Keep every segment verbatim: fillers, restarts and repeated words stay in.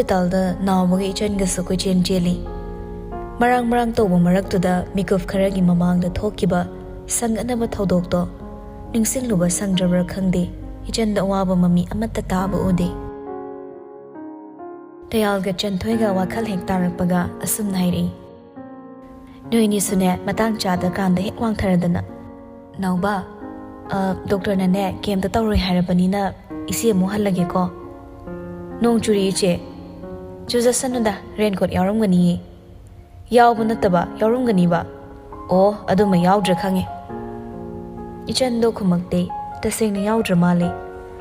ꯍꯣꯁꯄꯤꯇꯥꯜꯗ ꯅꯥꯎꯕꯒ ꯏꯆꯟꯒꯁꯨ ꯀꯣꯏꯆꯦꯟ ꯆꯦꯜꯂꯤ꯫ ꯃꯔꯥꯡ ꯃꯔꯥꯡ ꯇꯧꯕ ꯃꯔꯛꯇꯨꯗ ꯃꯤꯀꯨꯞ ꯈꯔꯒꯤ ꯃꯃꯥꯡꯗ ꯊꯣꯛꯈꯤꯕ ꯁꯪꯒꯠꯅꯕ ꯊꯧꯗꯣꯛꯇꯣ ꯅꯤꯡꯁꯤꯡꯂꯨꯕ ꯁꯪꯗ꯭ꯔꯕ꯭ꯔꯥ ꯈꯪꯗꯦ, ꯏꯆꯟꯗ ꯑꯋꯥꯕ ꯃꯃꯤ ꯑꯃꯠꯇ ꯇꯥꯕ ꯎꯗꯦ꯫ ꯇꯌꯥꯜꯒ ꯆꯟꯊꯣꯏꯒ ꯋꯥꯈꯜ ꯍꯦꯛ ꯇꯥꯔꯛꯄꯒ ꯑꯁꯨꯝꯅ ꯍꯥꯏꯔꯛꯏ, "ꯅꯣꯏꯅꯤꯁꯨꯅꯦ ꯃꯇꯥꯡ ꯆꯥꯗꯀꯥꯟꯗ ꯍꯦꯛ ꯋꯥꯡꯊꯔꯗꯅ꯫ ꯅꯥꯎꯕ, ꯑ, ꯗꯣꯛꯇꯔꯅꯅꯦ ꯀꯩꯝꯇ ꯇꯧꯔꯣꯏ ꯍꯥꯏꯔꯕꯅꯤꯅ ꯏꯆꯦ ꯑꯃꯨꯛ ꯍꯜꯂꯒꯦꯀꯣ꯫ ꯅꯣꯡ ꯆꯨꯔꯤ ꯏꯆꯦ꯫ ꯆꯨꯖꯁꯅꯨꯗ, ꯔꯦꯟꯀꯣꯠ ꯌꯥꯎꯔꯝꯒꯅꯤꯌꯦ꯫" "ꯌꯥꯎꯕ ꯅꯠꯇꯕ ꯌꯥꯎꯔꯝꯒꯅꯤꯕ꯫" "ꯑꯣ, ꯑꯗꯨꯃ ꯌꯥꯎꯗ꯭ꯔꯦ ꯈꯪꯉꯦ꯫" ꯏꯆꯟꯗꯣ ꯈꯨꯝꯃꯛꯇꯦ꯫ ꯇꯁꯦꯡꯅ ꯌꯥꯎꯗ꯭ꯔ ꯃꯥꯜꯂꯦ꯫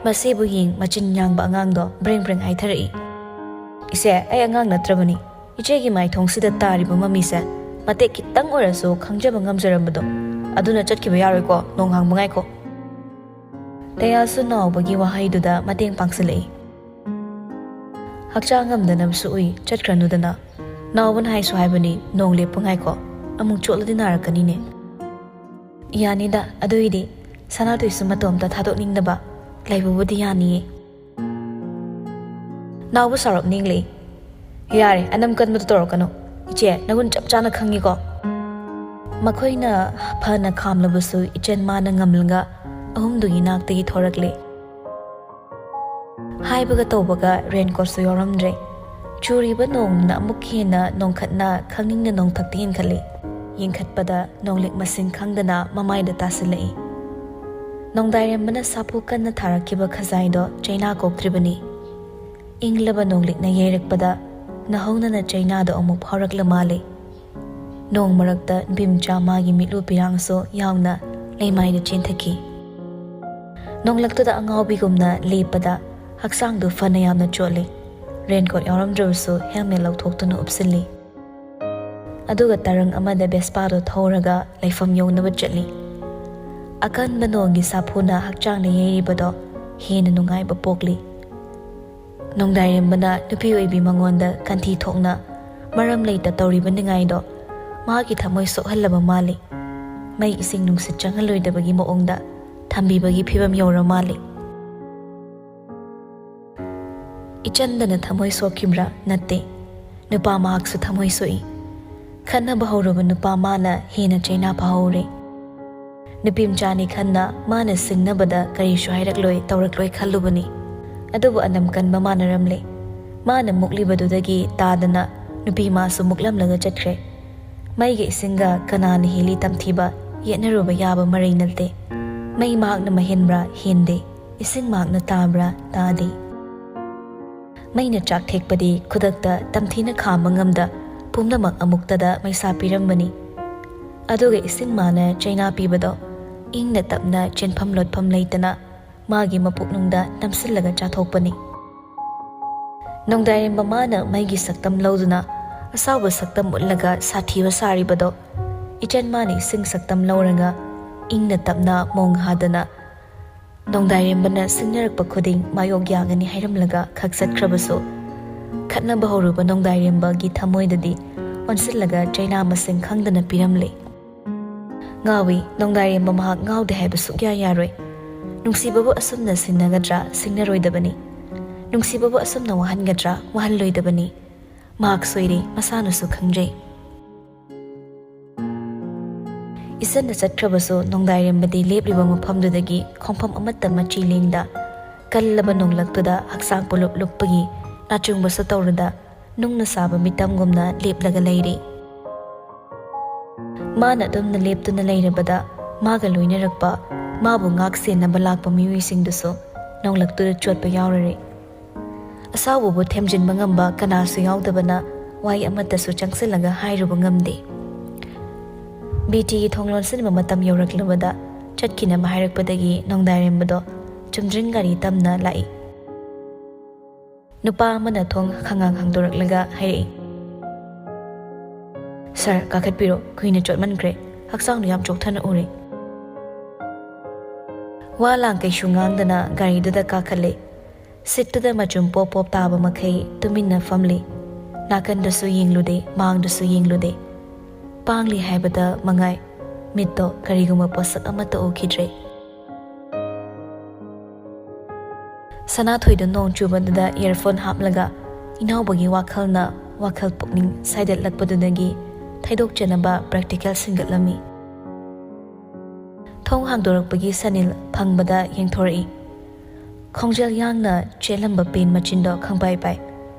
ꯃꯁꯤꯕꯨ ꯌꯦꯡ ꯃꯆꯤꯟ ꯌꯥꯡꯕ ꯑꯉꯥꯡꯗꯣ ꯕ꯭ꯔꯦꯡ ꯕ꯭ꯔꯦꯡ ꯍꯥꯏꯊꯔꯛꯏ꯫ "ꯏꯆꯦ, ꯑꯩ ꯑꯉꯥꯡ ꯅꯠꯇ꯭ꯔꯕꯅꯤ꯫ ꯏꯆꯦꯒꯤ ꯃꯥꯏꯊꯣꯡꯁꯤꯗ ꯇꯥꯔꯤꯕ ꯃꯃꯤꯁꯦ ꯃꯇꯦꯛ ꯈꯤꯇꯪ ꯑꯣꯏꯔꯁꯨ ꯈꯪꯖꯕ ꯉꯝꯖꯔꯝꯕꯗꯣ꯫ ꯑꯗꯨꯅ ꯆꯠꯈꯤꯕ ꯌꯥꯔꯣꯏꯀꯣ, ꯅꯣꯡ ꯍꯥꯡꯕ ꯉꯥꯏꯈꯣ꯫" ꯇꯌꯥꯜꯁꯨ ꯅꯥꯎꯕꯒꯤ ꯋꯥꯍꯩꯗꯨꯗ ꯃꯇꯦꯡ ꯄꯥꯡꯁꯤꯜꯂꯛꯏ꯫ "ꯍꯛꯆꯥꯡ ꯉꯝꯗꯅꯕꯁꯨ ꯎꯏ, ꯆꯠꯈ꯭ꯔꯅꯨꯗꯅ꯫ ꯅꯥꯎꯕꯅ ꯍꯥꯏꯁꯨ ꯍꯥꯏꯕꯅꯤ, ꯅꯣꯡ ꯂꯦꯞꯄꯨ ꯉꯥꯏꯈꯣ, ꯑꯃꯨꯛ ꯆꯣꯠꯂꯗꯤ ꯅꯥꯔꯛꯀꯅꯤꯅꯦ꯫" "ꯌꯥꯅꯤꯗ, ꯑꯗꯨꯏꯗꯤ ꯁꯅꯥꯇꯣꯏꯁꯨ ꯃꯇꯣꯝꯇ ꯊꯥꯗꯣꯛꯅꯤꯡꯗꯕ ꯂꯩꯕꯕꯨꯗꯤ ꯌꯥꯅꯤꯌꯦ꯫" ꯅꯥꯎꯕ ꯁꯥꯎꯔꯞ ꯅꯤꯡꯂꯤ꯫ "ꯌꯥꯔꯦ, ꯑꯅꯝ ꯀꯟꯕꯗꯣ ꯇꯧꯔꯛꯀꯅꯨ꯫ ꯏꯆꯦ, ꯅꯒꯨꯟ ꯆꯞ ꯆꯥꯅ ꯈꯪꯉꯤꯀꯣ꯫" ꯃꯈꯣꯏꯅ ꯐꯅ ꯈꯥꯝꯂꯕꯁꯨ ꯏꯆꯟ ꯃꯥꯅ ꯉꯝꯂꯒ ꯑꯍꯨꯝꯗꯨꯒꯤ ꯅꯥꯛꯇꯒꯤ ꯊꯣꯔꯛꯂꯦ꯫ ꯍꯥꯏꯕꯒ ꯇꯧꯕꯒ ꯔꯦꯟꯀꯣꯠꯁꯨ ꯌꯥꯎꯔꯝꯗ꯭ꯔꯦ꯫ ꯆꯨꯔꯤꯕ ꯅꯣꯡꯅ ꯑꯃꯨꯛ ꯍꯦꯟꯅ ꯅꯣꯡꯈꯠꯅ ꯈꯪꯅꯤꯡꯅ ꯅꯣꯡꯊꯛꯇ ꯌꯦꯡꯈꯠꯂꯤ꯫ ꯌꯦꯡꯈꯠꯄꯗ ꯅꯣꯡꯂꯤꯛ ꯃꯁꯤꯡ ꯈꯪꯗꯅ ꯃꯃꯥꯏꯗ ꯇꯥꯁꯤꯜꯂꯛꯏ꯫ ꯅꯣꯡꯗꯥꯏꯔꯦꯝꯕꯅ ꯁꯥꯐꯨ ꯀꯟꯅ ꯊꯥꯔꯛꯈꯤꯕ ꯈꯖꯥꯏꯗꯣ ꯆꯩꯅꯥ ꯀꯣꯛꯇ꯭ꯔꯤꯕꯅꯤ꯫ ꯏꯪꯂꯕ ꯅꯣꯡꯂꯤꯛꯅ ꯌꯩꯔꯛꯄꯗ ꯅꯍꯧꯅꯅ ꯆꯩꯅꯥꯗꯣ ꯑꯃꯨꯛ ꯐꯥꯎꯔꯛꯂ ꯃꯥꯜꯂꯦ꯫ ꯅꯣꯡ ꯃꯔꯛꯇ ꯕꯤꯝꯆꯥ ꯃꯥꯒꯤ ꯃꯤꯠꯂꯨ ꯄꯤꯔꯥꯡꯁꯨ ꯌꯥꯎꯅ ꯂꯩꯃꯥꯏꯗ ꯆꯦꯟꯊꯈꯤ꯫ ꯅꯣꯡꯂꯛꯇꯨꯗ ꯑꯉꯥꯎꯕꯤꯒꯨꯝꯅ ꯂꯦꯞꯄꯗ ꯍꯛꯆꯥꯡꯗꯨ ꯐꯅ ꯌꯥꯝꯅ ꯆꯣꯠꯂꯤ꯫ Raincoat ꯌꯥꯎꯔꯝꯗ꯭ꯔꯕꯁꯨ helmet ꯂꯧꯊꯣꯛꯇꯨꯅ ꯎꯞꯁꯤꯜꯂꯤ꯫ ꯑꯗꯨꯒ ꯇꯔꯪ ꯑꯃꯗ ꯚꯦꯁꯄꯥꯗꯣ ꯊꯧꯔꯒ ꯂꯩꯐꯝ ꯌꯧꯅꯕ ꯆꯠꯂꯤ꯫ ꯑꯀꯟꯕ ꯅꯣꯡꯒꯤ ꯁꯥꯐꯨꯅ ꯍꯛꯆꯥꯡꯗ ꯌꯩꯔꯤꯕꯗꯣ ꯍꯦꯟꯅ ꯅꯨꯡꯉꯥꯏꯕ ꯄꯣꯛꯂꯤ꯫ ꯅꯣꯡꯗꯥꯏꯔꯦꯝꯕꯅ ꯅꯨꯄꯤ ꯑꯣꯏꯕꯤ ꯃꯉꯣꯟꯗ ꯀꯟꯊꯤ ꯊꯣꯛꯅ ꯃꯔꯝ ꯂꯩꯇ ꯇꯧꯔꯤꯕ ꯅꯤꯡꯉꯥꯏꯗꯣ ꯃꯥꯒꯤ ꯊꯃꯣꯏ ꯁꯣꯛꯍꯜꯂꯕ ꯃꯥꯜꯂꯤ꯫ ꯃꯩ ꯏꯁꯤꯡ ꯅꯨꯡꯁꯤꯠ ꯆꯪꯍꯜꯂꯣꯏꯗꯕꯒꯤ ꯃꯑꯣꯡꯗ ꯊꯝꯕꯤꯕꯒꯤ ꯐꯤꯕꯝ ꯌꯧꯔ ꯃꯥꯜꯂꯤ꯫ ꯏꯆꯟꯗꯅ ꯊꯃꯣꯏ ꯁꯣꯛꯈꯤꯕ꯭ꯔꯥ? ꯅꯠꯇꯦ, ꯅꯨꯄꯥ ꯃꯍꯥꯛꯁꯨ ꯊꯃꯣꯏ ꯁꯣꯛꯏ꯫ ꯈꯠꯅꯕ ꯍꯧꯔꯨꯕ ꯅꯨꯄꯥ ꯃꯥꯅ ꯍꯦꯟꯅ ꯆꯩꯅꯥ ꯐꯍꯧꯔꯦ꯫ ꯅꯨꯄꯤ ꯃꯆꯥꯅꯤ ꯈꯟꯅ ꯃꯥꯅ ꯁꯤꯡꯅꯕꯗ ꯀꯔꯤꯁꯨ ꯍꯥꯏꯔꯛꯂꯣꯏ, ꯇꯧꯔꯛꯂꯣꯏ ꯈꯜꯂꯨꯕꯅꯤ꯫ ꯑꯗꯨꯕꯨ ꯑꯅꯝ ꯀꯟꯕ ꯃꯥꯟꯅꯔꯝꯂꯦ꯫ ꯃꯥꯅ ꯃꯨꯛꯂꯤꯕꯗꯨꯗꯒꯤ ꯇꯥꯗꯅ ꯅꯨꯄꯤ ꯃꯥꯁꯨ ꯃꯨꯛꯂꯝꯂꯒ ꯆꯠꯈ꯭ꯔꯦ꯫ ꯃꯩꯒ ꯏꯁꯤꯡꯒ ꯀꯅꯥꯅ ꯍꯦꯜꯂꯤ ꯇꯝꯊꯤꯕ ꯌꯦꯠꯅꯔꯨꯕ ꯌꯥꯕ ꯃꯔꯩ ꯅꯠꯇꯦ꯫ ꯃꯩ ꯃꯍꯥꯛꯅ ꯃꯍꯦꯟꯕ꯭ꯔꯥ? ꯍꯦꯟꯗꯦ꯫ ꯏꯁꯤꯡ ꯃꯍꯥꯛꯅ ꯇꯥꯕ꯭ꯔꯥ? ꯇꯥꯗꯦ꯫ ꯃꯩꯅ ꯆꯥꯛ ꯊꯦꯛꯄꯗꯤ ꯈꯨꯗꯛꯇ ꯇꯝꯊꯤꯅ ꯈꯥꯝꯕ ꯉꯝꯗ ꯄꯨꯝꯅꯃꯛ ꯑꯃꯨꯛꯇꯗ ꯃꯩꯁꯥ ꯄꯤꯔꯝꯕꯅꯤ꯫ ꯑꯗꯨꯒ ꯏꯁꯤꯡ ꯃꯥꯅ ꯆꯩꯅꯥ ꯄꯤꯕꯗꯣ ꯏꯪꯅ ꯇꯞꯅ ꯆꯦꯟꯐꯝ ꯂꯣꯠꯐꯝ ꯂꯩꯇꯅ ꯃꯥꯒꯤ ꯃꯄꯨꯛꯅꯨꯡꯗ ꯅꯝꯁꯤꯜꯂꯒ ꯆꯥꯊꯣꯛꯄꯅꯤ꯫ ꯅꯣꯡꯗꯥꯏꯔꯦꯝꯕ ꯃꯥꯅ ꯃꯩꯒꯤ ꯁꯛꯇꯝ ꯂꯧꯗꯨꯅ ꯑꯁꯥꯎꯕ ꯁꯛꯇꯝ ꯎꯠꯂꯒ ꯁꯥꯊꯤꯕ ꯁꯥꯔꯤꯕꯗꯣ ꯏꯆꯟ ꯃꯥꯅ ꯏꯁꯤꯡ ꯁꯛꯇꯝ ꯂꯧꯔꯒ ꯏꯪꯅ ꯇꯞꯅ ꯃꯣꯡ ꯍꯥꯗꯅ ꯅꯣꯡꯗꯥꯏꯔꯦꯝꯕꯅ ꯁꯤꯡꯅꯔꯛꯄ ꯈꯨꯗꯤꯡ ꯃꯥꯌꯣꯛ ꯌꯥꯒꯅꯤ ꯍꯥꯏꯔꯝꯂꯒ ꯈꯛ ꯆꯠꯈ꯭ꯔꯕꯁꯨ, ꯈꯠꯅꯕ ꯍꯧꯔꯨꯕ ꯅꯣꯡꯗꯥꯏꯔꯦꯝꯕꯒꯤ ꯊꯃꯣꯏꯗꯗꯤ ꯑꯣꯟꯁꯤꯜꯂꯒ ꯆꯩꯅꯥ ꯃꯁꯤꯡ ꯈꯪꯗꯅ ꯄꯤꯔꯝꯂꯦ꯫ ꯉꯥꯎꯏ, ꯅꯣꯡꯗꯥꯏꯔꯦꯝꯕ ꯃꯍꯥꯛ ꯉꯥꯎꯗꯦ ꯍꯥꯏꯕ ꯁꯨꯛꯌꯥ ꯌꯥꯔꯣꯏ꯫ ꯅꯨꯡꯁꯤꯕꯕꯨ ꯑꯁꯨꯝꯅ ꯁꯤꯟꯅꯒꯗ꯭ꯔꯥ? ꯁꯤꯡꯅꯔꯣꯏꯗꯕꯅꯤ꯫ ꯅꯨꯡꯁꯤꯕꯕꯨ ꯑꯁꯨꯝꯅ ꯋꯥꯍꯟꯒꯗ꯭ꯔꯥ? ꯋꯥꯍꯜꯂꯣꯏꯗꯕꯅꯤ꯫ ꯃꯍꯥꯛ ꯁꯣꯏꯔꯦ, ꯃꯁꯥꯅꯁꯨ ꯈꯪꯖꯩ꯫ ꯏꯆꯟꯅ ꯆꯠꯈ꯭ꯔꯕꯁꯨ ꯅꯣꯡꯗꯥꯏꯔꯦꯝꯕꯗꯤ ꯂꯦꯞꯂꯤꯕ ꯃꯐꯝꯗꯨꯗꯒꯤ ꯈꯣꯡꯐꯝ ꯑꯃꯠꯇ ꯃꯆꯤ ꯂꯦꯡꯗ, ꯀꯜꯂꯕ ꯅꯣꯡꯂꯛꯇꯨꯗ ꯍꯛꯆꯥꯡ ꯄꯨꯂꯞ ꯂꯨꯞꯄꯒꯤ ꯅꯥꯆꯨꯡꯕꯁꯨ ꯇꯧꯔꯗ ꯅꯨꯡꯅ ꯁꯥꯕ ꯃꯤꯇꯝꯒꯨꯝꯅ ꯂꯦꯞꯂꯒ ꯂꯩꯔꯤ꯫ ꯃꯥꯅ ꯑꯗꯨꯝꯅ ꯂꯦꯞꯇꯨꯅ ꯂꯩꯔꯕꯗ ꯃꯥꯒ ꯂꯣꯏꯅꯔꯛꯄ, ꯃꯥꯕꯨ ꯉꯥꯛ ꯁꯦꯟꯅꯕ ꯂꯥꯛꯄ ꯃꯤꯑꯣꯏꯁꯤꯡꯗꯨꯁꯨ ꯅꯣꯡꯂꯛꯇꯨꯗ ꯆꯣꯠꯄ ꯌꯥꯎꯔꯔꯦ꯫ ꯑꯁꯥꯎꯕꯕꯨ ꯊꯦꯝꯖꯤꯟꯕ ꯉꯝꯕ ꯀꯅꯥꯁꯨ ꯌꯥꯎꯗꯕꯅ ꯋꯥꯍꯩ ꯑꯃꯠꯇꯁꯨ ꯆꯪꯁꯤꯜꯂꯒ ꯍꯥꯏꯔꯨꯕ ꯉꯝꯗꯦ꯫ ꯕꯤꯇꯤꯒꯤ ꯊꯣꯡ ꯂꯣꯟꯁꯤꯟꯕ ꯃꯇꯝ ꯌꯧꯔꯛꯂꯕꯗ ꯆꯠꯈꯤꯅꯕ ꯍꯥꯏꯔꯛꯄꯗꯒꯤ ꯅꯣꯡꯗꯥꯏꯔꯦꯝꯕꯗꯣ ꯆꯨꯝꯗ꯭ꯔꯤꯡ ꯒꯥꯔꯤ ꯇꯝꯅ ꯂꯥꯛꯏ꯫ ꯅꯨꯄꯥ ꯑꯃꯅ ꯊꯣꯡ ꯈꯪꯉꯥꯡ ꯍꯥꯡꯗꯣꯔꯛꯂꯒ ꯍꯥꯏꯔꯛꯏ, "ꯁꯥꯔ, ꯀꯥꯈꯠꯄꯤꯔꯣ, ꯀꯨꯏꯅ ꯆꯣꯠꯃꯟꯈ꯭ꯔꯦ, ꯍꯛꯆꯥꯡꯗꯣ ꯌꯥꯝ ꯆꯣꯛꯊꯅ ꯎꯔꯦ꯫" ꯋꯥ ꯂꯥꯡ ꯀꯩꯁꯨ ꯉꯥꯡꯗꯅ ꯒꯥꯔꯤꯗꯨꯗ ꯀꯥꯈꯠꯂꯦ꯫ ꯁꯤꯠꯇꯨꯗ ꯃꯆꯨꯝ ꯄꯣꯞ ꯄꯣꯞ ꯇꯥꯕ ꯃꯈꯩ ꯇꯨꯃꯤꯟꯅ ꯐꯝꯂꯤ꯫ ꯅꯥꯀꯟꯗꯁꯨ ꯌꯦꯡꯂꯨꯗꯦ, ꯃꯥꯡꯗꯁꯨ ꯌꯦꯡꯂꯨꯗꯦ꯫ ꯄꯥꯡꯂꯤ ꯍꯥꯏꯕꯗ ꯃꯉꯥꯏ꯫ ꯃꯤꯠꯇꯣ ꯀꯔꯤꯒꯨꯝꯕ ꯄꯣꯠꯁꯛ ꯑꯃꯠꯇ ꯎꯈꯤꯗ꯭ꯔꯦ꯫ ꯁꯅꯥꯊꯣꯏꯗ ꯅꯣꯡ ꯆꯨꯕꯗꯨꯗ ꯏꯌꯔꯐꯣꯟ ꯍꯥꯞꯂꯒ ꯏꯅꯥꯎꯕꯒꯤ ꯋꯥꯈꯜꯅ ꯋꯥꯈꯜ ꯄꯨꯛꯅꯤꯡ ꯁꯥꯏꯗꯠꯂꯛꯄꯗꯨꯗꯒꯤ ꯊꯩꯗꯣꯛꯆꯅꯕ ꯄ꯭ꯔꯦꯛꯇꯤꯀꯦꯜ ꯁꯤꯟꯒꯠꯂꯝꯃꯤ꯫ ꯊꯣꯡ ꯍꯥꯡꯗꯣꯔꯛꯄꯒꯤ ꯁꯅꯤꯜ ꯐꯪꯕꯗ ꯌꯦꯡꯊꯣꯔꯛꯏ꯫ ꯈꯣꯡꯖꯦꯜ ꯌꯥꯡꯅ ꯆꯦꯜꯂꯝꯕ ꯄꯦꯟ ꯃꯆꯤꯟꯗꯣ ꯈꯪꯄꯥꯏ ꯄꯥꯏ꯫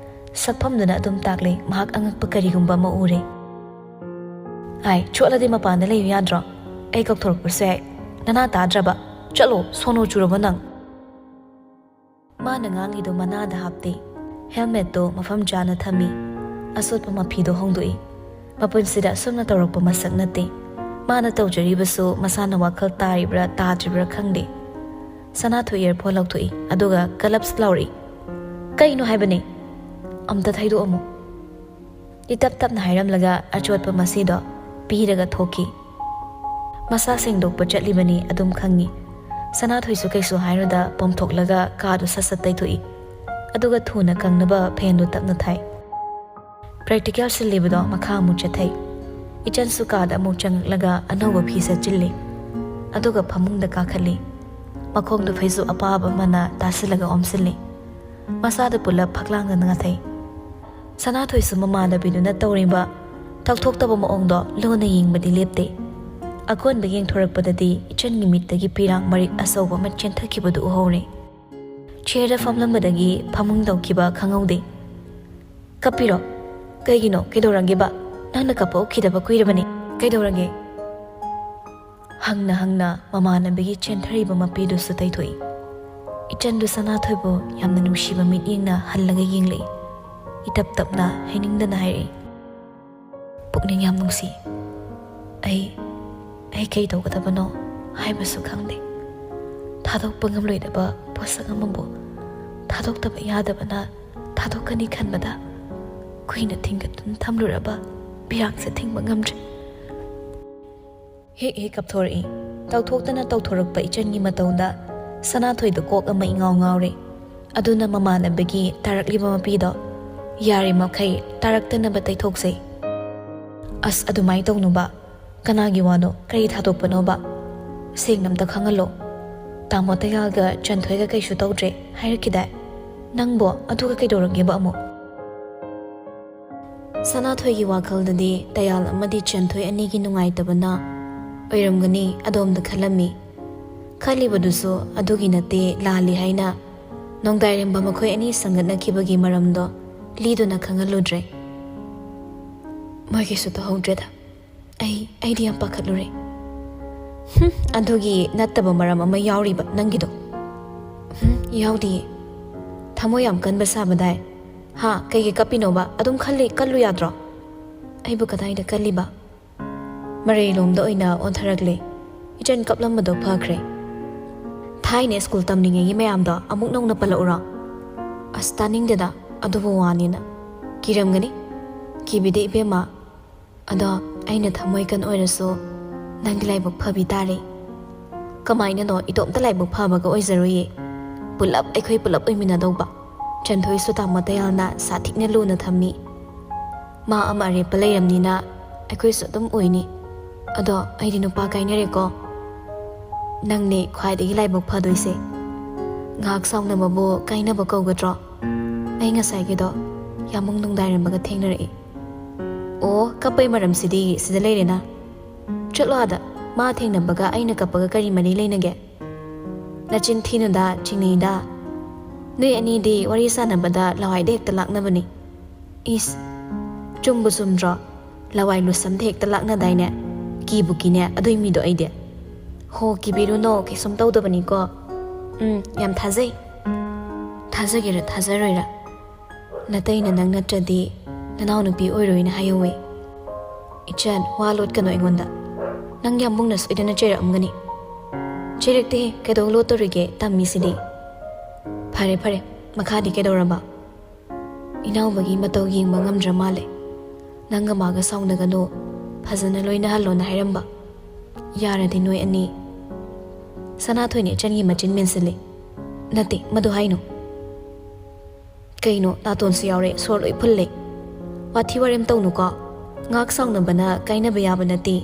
ꯁꯛꯐꯝꯗꯨꯅ ꯑꯗꯨꯝ ꯇꯥꯛꯂꯤ ꯃꯍꯥꯛ ꯑꯉꯛꯄ ꯀꯔꯤꯒꯨꯝꯕ ꯑꯃ ꯎꯔꯦ꯫ "ꯑꯥꯏ, ꯆꯣꯠꯂꯗꯤ ꯃꯄꯥꯟꯗ ꯂꯩꯌꯨ ꯌꯥꯗ꯭ꯔꯣ? ꯑꯩ ꯀꯧꯊꯣꯔꯛꯄꯁꯨ ꯌꯥꯏ꯫ ꯅꯅꯥ ꯇꯥꯗ꯭ꯔꯕ? ꯆꯠꯂꯣ, ꯁꯣꯅꯣ ꯆꯨꯔꯕꯣ ꯅꯪ?" ꯃꯥꯅ ꯉꯥꯡꯂꯤꯗꯣ ꯃꯅꯥꯗ ꯍꯥꯞꯇꯦ꯫ ꯍꯦꯜꯃꯦꯠꯇꯣ ꯃꯐꯝ ꯆꯥꯅ ꯊꯝꯃꯤ꯫ ꯑꯆꯣꯠꯄ ꯃꯐꯤꯗꯣ ꯍꯣꯡꯗꯣꯛꯏ꯫ ꯃꯄꯨꯟꯁꯤꯗ ꯑꯁꯨꯝꯅ ꯇꯧꯔꯛꯄ ꯃꯁꯛ ꯅꯠꯇꯦ꯫ ꯃꯥꯅ ꯇꯧꯖꯔꯤꯕꯁꯨ ꯃꯁꯥꯅ ꯋꯥꯈꯜ ꯇꯥꯔꯤꯕ꯭ꯔꯥ ꯇꯥꯗ꯭ꯔꯤꯕ꯭ꯔꯥ ꯈꯪꯗꯦ꯫ ꯁꯅꯥꯊꯣꯏ ꯏꯌꯔꯐꯣꯟ ꯂꯧꯊꯣꯛꯏ, ꯑꯗꯨꯒ ꯒꯂꯞꯁ ꯂꯥꯎꯔꯛꯏ꯫ "ꯀꯩꯅꯣ ꯍꯥꯏꯕꯅꯦ? ꯑꯝꯇ ꯊꯩꯗꯣꯛꯑꯝꯃꯨ꯫" ꯏꯇꯞ ꯇꯞꯅ ꯍꯥꯏꯔꯝꯂꯒ ꯑꯆꯣꯠꯄ ꯃꯁꯤꯗꯣ ꯄꯤꯔꯒ ꯊꯣꯛꯈꯤ꯫ ꯃꯁꯥ ꯁꯦꯡꯗꯣꯛꯄ ꯆꯠꯂꯤꯕꯅꯤ ꯑꯗꯨꯝ ꯈꯪꯉꯤ꯫ ꯁꯅꯥꯊꯣꯏꯁꯨ ꯀꯩꯁꯨ ꯍꯥꯏꯔꯨꯗ ꯄꯣꯝꯊꯣꯛꯂꯒ ꯀꯥꯗꯨ ꯁꯠ ꯁꯠ ꯇꯩꯊꯣꯛꯏ꯫ ꯑꯗꯨꯒ ꯊꯨꯅ ꯀꯪꯅꯕ ꯐꯦꯟꯗꯨ ꯇꯞꯅ ꯊꯥꯏ꯫ ꯄ꯭ꯔꯦꯛꯇꯤꯀꯦꯜ ꯁꯤꯜꯂꯤꯕꯗꯣ ꯃꯈꯥ ꯑꯃꯨꯛ ꯆꯠꯊꯩ꯫ ꯏꯆꯟꯁꯨ ꯀꯥꯗ ꯑꯃꯨꯛ ꯆꯪꯂꯛꯂꯒ ꯑꯅꯧꯕ ꯐꯤ ꯁꯦꯠꯆꯤꯜꯂꯤ꯫ ꯑꯗꯨꯒ ꯐꯃꯨꯡꯗ ꯀꯥꯈꯠꯂꯤ꯫ ꯃꯈꯣꯡꯗꯨ ꯐꯩꯖꯨꯞ ꯑꯄꯥꯕ ꯑꯃꯅ ꯇꯥꯁꯤꯜꯂꯒ ꯑꯣꯝꯁꯤꯜꯂꯤ꯫ ꯃꯁꯥꯗ ꯄꯨꯂꯞ ꯐꯛꯂꯥꯡꯗ ꯉꯥꯊꯩ꯫ ꯁꯅꯥꯊꯣꯏꯁꯨ ꯃꯃꯥꯟꯅꯕꯤꯗꯨꯅ ꯇꯧꯔꯤꯕ ꯇꯧꯊꯣꯛꯇꯕ ꯃꯑꯣꯡꯗꯣ ꯂꯨꯅ ꯌꯦꯡꯕꯗꯤ ꯂꯦꯞꯇꯦ꯫ ꯑꯀꯣꯟꯕ ꯌꯦꯡꯊꯣꯔꯛꯄꯗꯗꯤ ꯏꯆꯟꯒꯤ ꯃꯤꯠꯇꯒꯤ ꯄꯤꯔꯥꯡ ꯃꯔꯤꯛ ꯑꯆꯧꯕ ꯑꯃ ꯆꯦꯟꯊꯈꯤꯕꯗꯨ ꯎꯍꯧꯔꯦ꯫ ꯆꯤꯌꯔꯗ ꯐꯝꯂꯝꯕꯗꯒꯤ ꯐꯃꯨꯡ ꯇꯧꯈꯤꯕ ꯈꯪꯍꯧꯗꯦ꯫ "ꯀꯞꯄꯤꯔꯣ? ꯀꯩꯒꯤꯅꯣ? ꯀꯩꯗꯧꯔꯒꯦꯕ? ꯅꯪꯅ ꯀꯞꯄ ꯎꯈꯤꯗꯕ ꯀꯨꯏꯔꯕꯅꯤ꯫ ꯀꯩꯗꯧꯔꯒꯦ?" ꯍꯪꯅ ꯍꯪꯅ ꯃꯃꯥꯟꯅꯕꯤꯒꯤ ꯆꯦꯟꯊꯔꯤꯕ ꯃꯄꯤꯗꯨꯁꯨ ꯇꯩꯊꯣꯛꯏ꯫ ꯏꯆꯟꯗꯨ ꯁꯅꯥꯊꯣꯏꯕꯨ ꯌꯥꯝꯅ ꯅꯨꯡꯁꯤꯕ ꯃꯤꯠꯌꯦꯡꯅ ꯍꯜꯂꯒ ꯌꯦꯡꯂꯛꯏ꯫ ꯏꯇꯞ ꯇꯞꯅ ꯍꯥꯏꯅꯤꯡꯗꯅ ꯍꯥꯏꯔꯛꯏ꯫ "ꯄꯨꯛꯅꯤꯡ ꯌꯥꯝ ꯅꯨꯡꯁꯤ꯫ ꯑꯩ, ꯑꯩ ꯀꯩ ꯇꯧꯒꯗꯕꯅꯣ ꯍꯥꯏꯕꯁꯨ ꯈꯪꯗꯦ꯫ ꯊꯥꯗꯣꯛꯄ ꯉꯝꯂꯣꯏꯗꯕ ꯄꯣꯠꯁꯛ ꯑꯃꯕꯨ ꯊꯥꯗꯣꯛꯇꯕ ꯌꯥꯗꯕꯅ ꯊꯥꯗꯣꯛꯀꯅꯤ ꯈꯟꯕꯗ ꯀꯨꯏꯅ ꯊꯤꯡꯒꯠꯇꯨꯅ ꯊꯝꯂꯨꯔꯕ ꯄꯤꯔꯥꯡꯁꯦ ꯊꯤꯡꯕ ꯉꯝꯗ꯭ꯔꯦ꯫" ꯍꯦꯛ ꯍꯦꯛ ꯀꯞꯊꯣꯔꯛꯏ꯫ ꯇꯧꯊꯣꯛꯇꯅ ꯇꯧꯊꯣꯔꯛꯄ ꯏꯆꯟꯒꯤ ꯃꯇꯧꯗ ꯁꯅꯥꯊꯣꯏꯗ ꯀꯣꯛ ꯑꯃ ꯏꯉꯥꯎ ꯉꯥꯎꯔꯦ꯫ ꯑꯗꯨꯅ ꯃꯃꯥꯟꯅꯕꯤꯒꯤ ꯇꯥꯔꯛꯂꯤꯕ ꯃꯄꯤꯗꯣ ꯌꯥꯔꯤꯃꯈꯩ ꯇꯥꯔꯛꯇꯅꯕ ꯇꯩꯊꯣꯛꯁꯦ꯫ "ꯑꯁ, ꯑꯗꯨꯃꯥꯏꯅ ꯇꯧꯅꯨꯕ꯫ ꯀꯅꯥꯒꯤ ꯋꯥꯅꯣ? ꯀꯔꯤ ꯊꯥꯗꯣꯛꯄꯅꯣꯕ? ꯁꯦꯡꯅ ꯑꯝꯇ ꯈꯪꯍꯜꯂꯣ꯫" ꯇꯥꯃꯣ ꯇꯌꯥꯜꯒ ꯆꯟꯊꯣꯏꯒ ꯀꯩꯁꯨ ꯇꯧꯗ꯭ꯔꯦ ꯍꯥꯏꯔꯛꯈꯤꯗꯥꯏ? ꯅꯪꯕꯣ ꯑꯗꯨꯒ ꯀꯩꯗꯧꯔꯒꯦꯕ ꯑꯃꯨꯛ? ꯁꯅꯥꯊꯣꯏꯒꯤ ꯋꯥꯈꯜꯗꯗꯤ ꯇꯌꯥꯜ ꯑꯃꯗꯤ ꯆꯟꯊꯣꯏ ꯑꯅꯤꯒꯤ ꯅꯨꯡꯉꯥꯏꯇꯕꯅ ꯑꯣꯏꯔꯝꯒꯅꯤ ꯑꯗꯣꯝꯗ ꯈꯜꯂꯝꯃꯤ꯫ ꯈꯜꯂꯤꯕꯗꯨꯁꯨ ꯑꯗꯨꯒꯤ ꯅꯠꯇꯦ, ꯂꯥꯜꯂꯤ ꯍꯥꯏꯅ ꯅꯣꯡꯗꯥꯏꯔꯦꯝꯕ ꯃꯈꯣꯏ ꯑꯅꯤ ꯁꯪꯒꯠꯅꯈꯤꯕꯒꯤ ꯃꯔꯝꯗꯣ ꯂꯤꯗꯨꯅ ꯈꯪꯍꯜꯂꯨꯗ꯭ꯔꯦ꯫ ꯃꯣꯏ ꯀꯩꯁꯨ ꯇꯧꯍꯧꯗ꯭ꯔꯦꯗ꯫ ꯑꯩ, ꯑꯩꯗꯤ ꯌꯥꯝ ꯄꯥꯈꯠꯂꯨꯔꯦ꯫ ꯍꯨꯝ, ꯑꯗꯨꯒꯤ ꯅꯠꯇꯕ ꯃꯔꯝ ꯑꯃ ꯌꯥꯎꯔꯤꯕ ꯅꯪꯒꯤꯗꯣ? ꯍꯨꯝ, ꯌꯥꯎꯗꯤꯌꯦ꯫ ꯊꯃꯣꯏ ꯌꯥꯝ ꯀꯟꯕ ꯁꯥꯕꯗꯥꯏ꯫ ꯍꯥ, ꯀꯩꯒꯤ ꯀꯞꯄꯤꯅꯣꯕ? ꯑꯗꯨꯝ ꯈꯜꯂꯤ, ꯀꯜꯂꯨ ꯌꯥꯗ꯭ꯔꯣ? ꯑꯩꯕꯨ ꯀꯗꯥꯏꯗ ꯀꯜꯂꯤꯕ? ꯃꯔꯩꯂꯣꯝꯗ ꯑꯣꯏꯅ ꯑꯣꯟꯊꯔꯛꯂꯦ꯫ ꯏꯆꯟ ꯀꯞꯂꯝꯕꯗꯣ ꯐꯈ꯭ꯔꯦ꯫ ꯊꯥꯏꯅ ꯁ꯭ꯀꯨꯜ ꯇꯝꯂꯤꯉꯩꯒꯤ ꯃꯌꯥꯝꯗꯣ ꯑꯃꯨꯛ ꯅꯧꯅ ꯄꯜꯂꯛꯎꯔꯣ? ꯑꯁ, ꯇꯥꯅꯤꯡꯗꯦꯗ ꯑꯗꯨꯕꯨ ꯋꯥꯅꯤꯅ꯫ ꯀꯤꯔꯝꯒꯅꯤ? ꯀꯤꯕꯤꯗꯦ ꯏꯕꯦꯝꯃ꯫ ꯑꯗꯣ ꯑꯩꯅ ꯊꯃꯣꯏ ꯀꯟ ꯑꯣꯏꯔꯁꯨ ꯅꯪꯗꯤ ꯂꯥꯏꯕꯛ ꯐꯕꯤ ꯇꯥꯔꯦ꯫ ꯀꯃꯥꯏꯅꯅꯣ ꯏꯇꯣꯝꯇ ꯂꯥꯏꯕꯛ ꯐꯕꯒ ꯑꯣꯏꯖꯔꯣꯏꯌꯦ꯫ ꯄꯨꯂꯞ, ꯑꯩꯈꯣꯏ ꯄꯨꯂꯞ ꯑꯣꯏꯃꯤꯟꯅꯗꯧꯕ꯫ ꯆꯟꯊꯣꯏꯁꯨ ꯇꯥꯃꯣ ꯇꯌꯥꯜꯅ ꯁꯥꯊꯤꯅ ꯂꯨꯅ ꯊꯝꯃꯤ꯫ ꯃꯥ ꯑꯃ ꯑꯔꯦꯞꯄ ꯂꯩꯔꯝꯅꯤꯅ ꯑꯩꯈꯣꯏꯁꯨ ꯑꯗꯨꯝ ꯑꯣꯏꯅꯤ꯫ ꯑꯗꯣ ꯑꯩꯗꯤ ꯅꯨꯄꯥ ꯀꯥꯏꯅꯔꯦꯀꯣ꯫ ꯅꯪꯅꯦ ꯈ꯭ꯋꯥꯏꯗꯒꯤ ꯂꯥꯏꯕꯛ ꯐꯗꯣꯏꯁꯦ꯫ ꯉꯥꯏꯍꯥꯛ ꯁꯥꯎꯅꯕꯕꯨ ꯀꯥꯏꯅꯕ ꯀꯧꯒꯗ꯭ꯔꯣ? ꯑꯩ ꯉꯁꯥꯏꯒꯤꯗꯣ ꯌꯥꯝꯕꯨꯡ ꯅꯨꯡꯗꯥꯏꯔꯝꯕꯒ ꯊꯦꯡꯅꯔꯛꯏ꯫ ꯑꯣ, ꯀꯞꯄꯩ ꯃꯔꯝꯁꯤꯗꯤ ꯁꯤꯗ ꯂꯩꯔꯦꯅ꯫ ꯆꯠꯂꯣ ꯑꯥꯗ꯫ ꯃꯥ ꯊꯦꯡꯅꯕꯒ ꯑꯩꯅ ꯀꯞꯄꯒ ꯀꯔꯤ ꯃꯔꯤ ꯂꯩꯅꯒꯦ? ꯅꯆꯤꯟ ꯊꯤꯅꯨꯗ, ꯆꯤꯡꯅꯩꯗ꯫ ꯅꯣꯏ ꯑꯅꯤꯗꯤ ꯋꯥꯔꯤ ꯁꯥꯟꯅꯕꯗ ꯂꯋꯥꯏꯗ ꯍꯦꯛꯇ ꯂꯥꯛꯅꯕꯅꯤ꯫ ꯏꯁ, ꯆꯨꯝꯕꯨ ꯆꯨꯝꯗ꯭ꯔꯣ? ꯂꯋꯥꯏ ꯂꯨꯁꯝꯗ ꯍꯦꯛꯇ ꯂꯥꯛꯅꯗꯥꯏꯅꯦ? ꯀꯤꯕꯨ ꯀꯤꯅꯦ ꯑꯗꯨꯏ ꯃꯤꯗꯣ ꯑꯩꯗꯤ꯫ ꯍꯣ, ꯀꯤꯕꯤꯔꯨꯅꯣ, ꯀꯩꯁꯨꯝ ꯇꯧꯗꯕꯅꯤꯀꯣ꯫ ꯎꯝ, ꯌꯥꯝ ꯊꯥꯖꯩ꯫ ꯊꯥꯖꯒꯦꯔꯥ ꯊꯥꯖꯔꯣꯏꯔꯥ, ꯅꯇꯩꯅ ꯅꯪ ꯅꯠꯇ꯭ꯔꯗꯤ ꯅꯅꯥꯎꯅꯨꯄꯤ ꯑꯣꯏꯔꯣꯏꯅ ꯍꯥꯏꯍꯧꯋꯦ꯫ ꯏꯆꯟ, ꯋꯥ ꯂꯣꯠꯀꯅꯨ ꯑꯩꯉꯣꯟꯗ꯫ ꯅꯪ ꯌꯥꯝꯕꯨꯡꯅ ꯁꯣꯏꯗꯅ ꯆꯩꯔꯛꯑꯝꯒꯅꯤ꯫ ꯆꯩꯔꯛꯇꯦꯍꯦ, ꯀꯩꯗꯧ ꯂꯣꯠꯇꯣꯔꯤꯒꯦ, ꯇꯝꯃꯤꯁꯤꯗꯤ꯫ ꯐꯔꯦ ꯐꯔꯦ, ꯃꯈꯥꯗꯤ ꯀꯩꯗꯧꯔꯕ? ꯏꯅꯥꯎꯕꯒꯤ ꯃꯇꯧ ꯌꯦꯡꯕ ꯉꯝꯗ꯭ꯔ ꯃꯥꯜꯂꯦ꯫ ꯅꯪꯒ ꯃꯥꯒ ꯁꯥꯎꯅꯒꯅꯨ, ꯐꯖꯅ ꯂꯣꯏꯅꯍꯜꯂꯣꯅ ꯍꯥꯏꯔꯝꯕ꯫ ꯌꯥꯔꯗꯤ ꯅꯣꯏ ꯑꯅꯤ꯫ ꯁꯅꯥꯊꯣꯏꯅ ꯏꯆꯟꯒꯤ ꯃꯆꯤꯟ ꯃꯦꯟꯁꯤꯜꯂꯤ꯫ ꯅꯠꯇꯦ, ꯃꯗꯨ ꯍꯥꯏꯅꯨ꯫ ꯀꯩꯅꯣ, ꯅꯥꯇꯣꯟꯁꯨ ꯌꯥꯎꯔꯦ, ꯁꯣꯔ ꯂꯣꯏ ꯐꯨꯜꯂꯦ꯫ ꯋꯥꯊꯤ ꯋꯥꯔꯦꯝ ꯇꯧꯅꯨꯀꯣ꯫ ꯉꯥꯛ ꯁꯥꯎꯅꯕꯅ ꯀꯥꯏꯅꯕ ꯌꯥꯕ ꯅꯠꯇꯦ꯫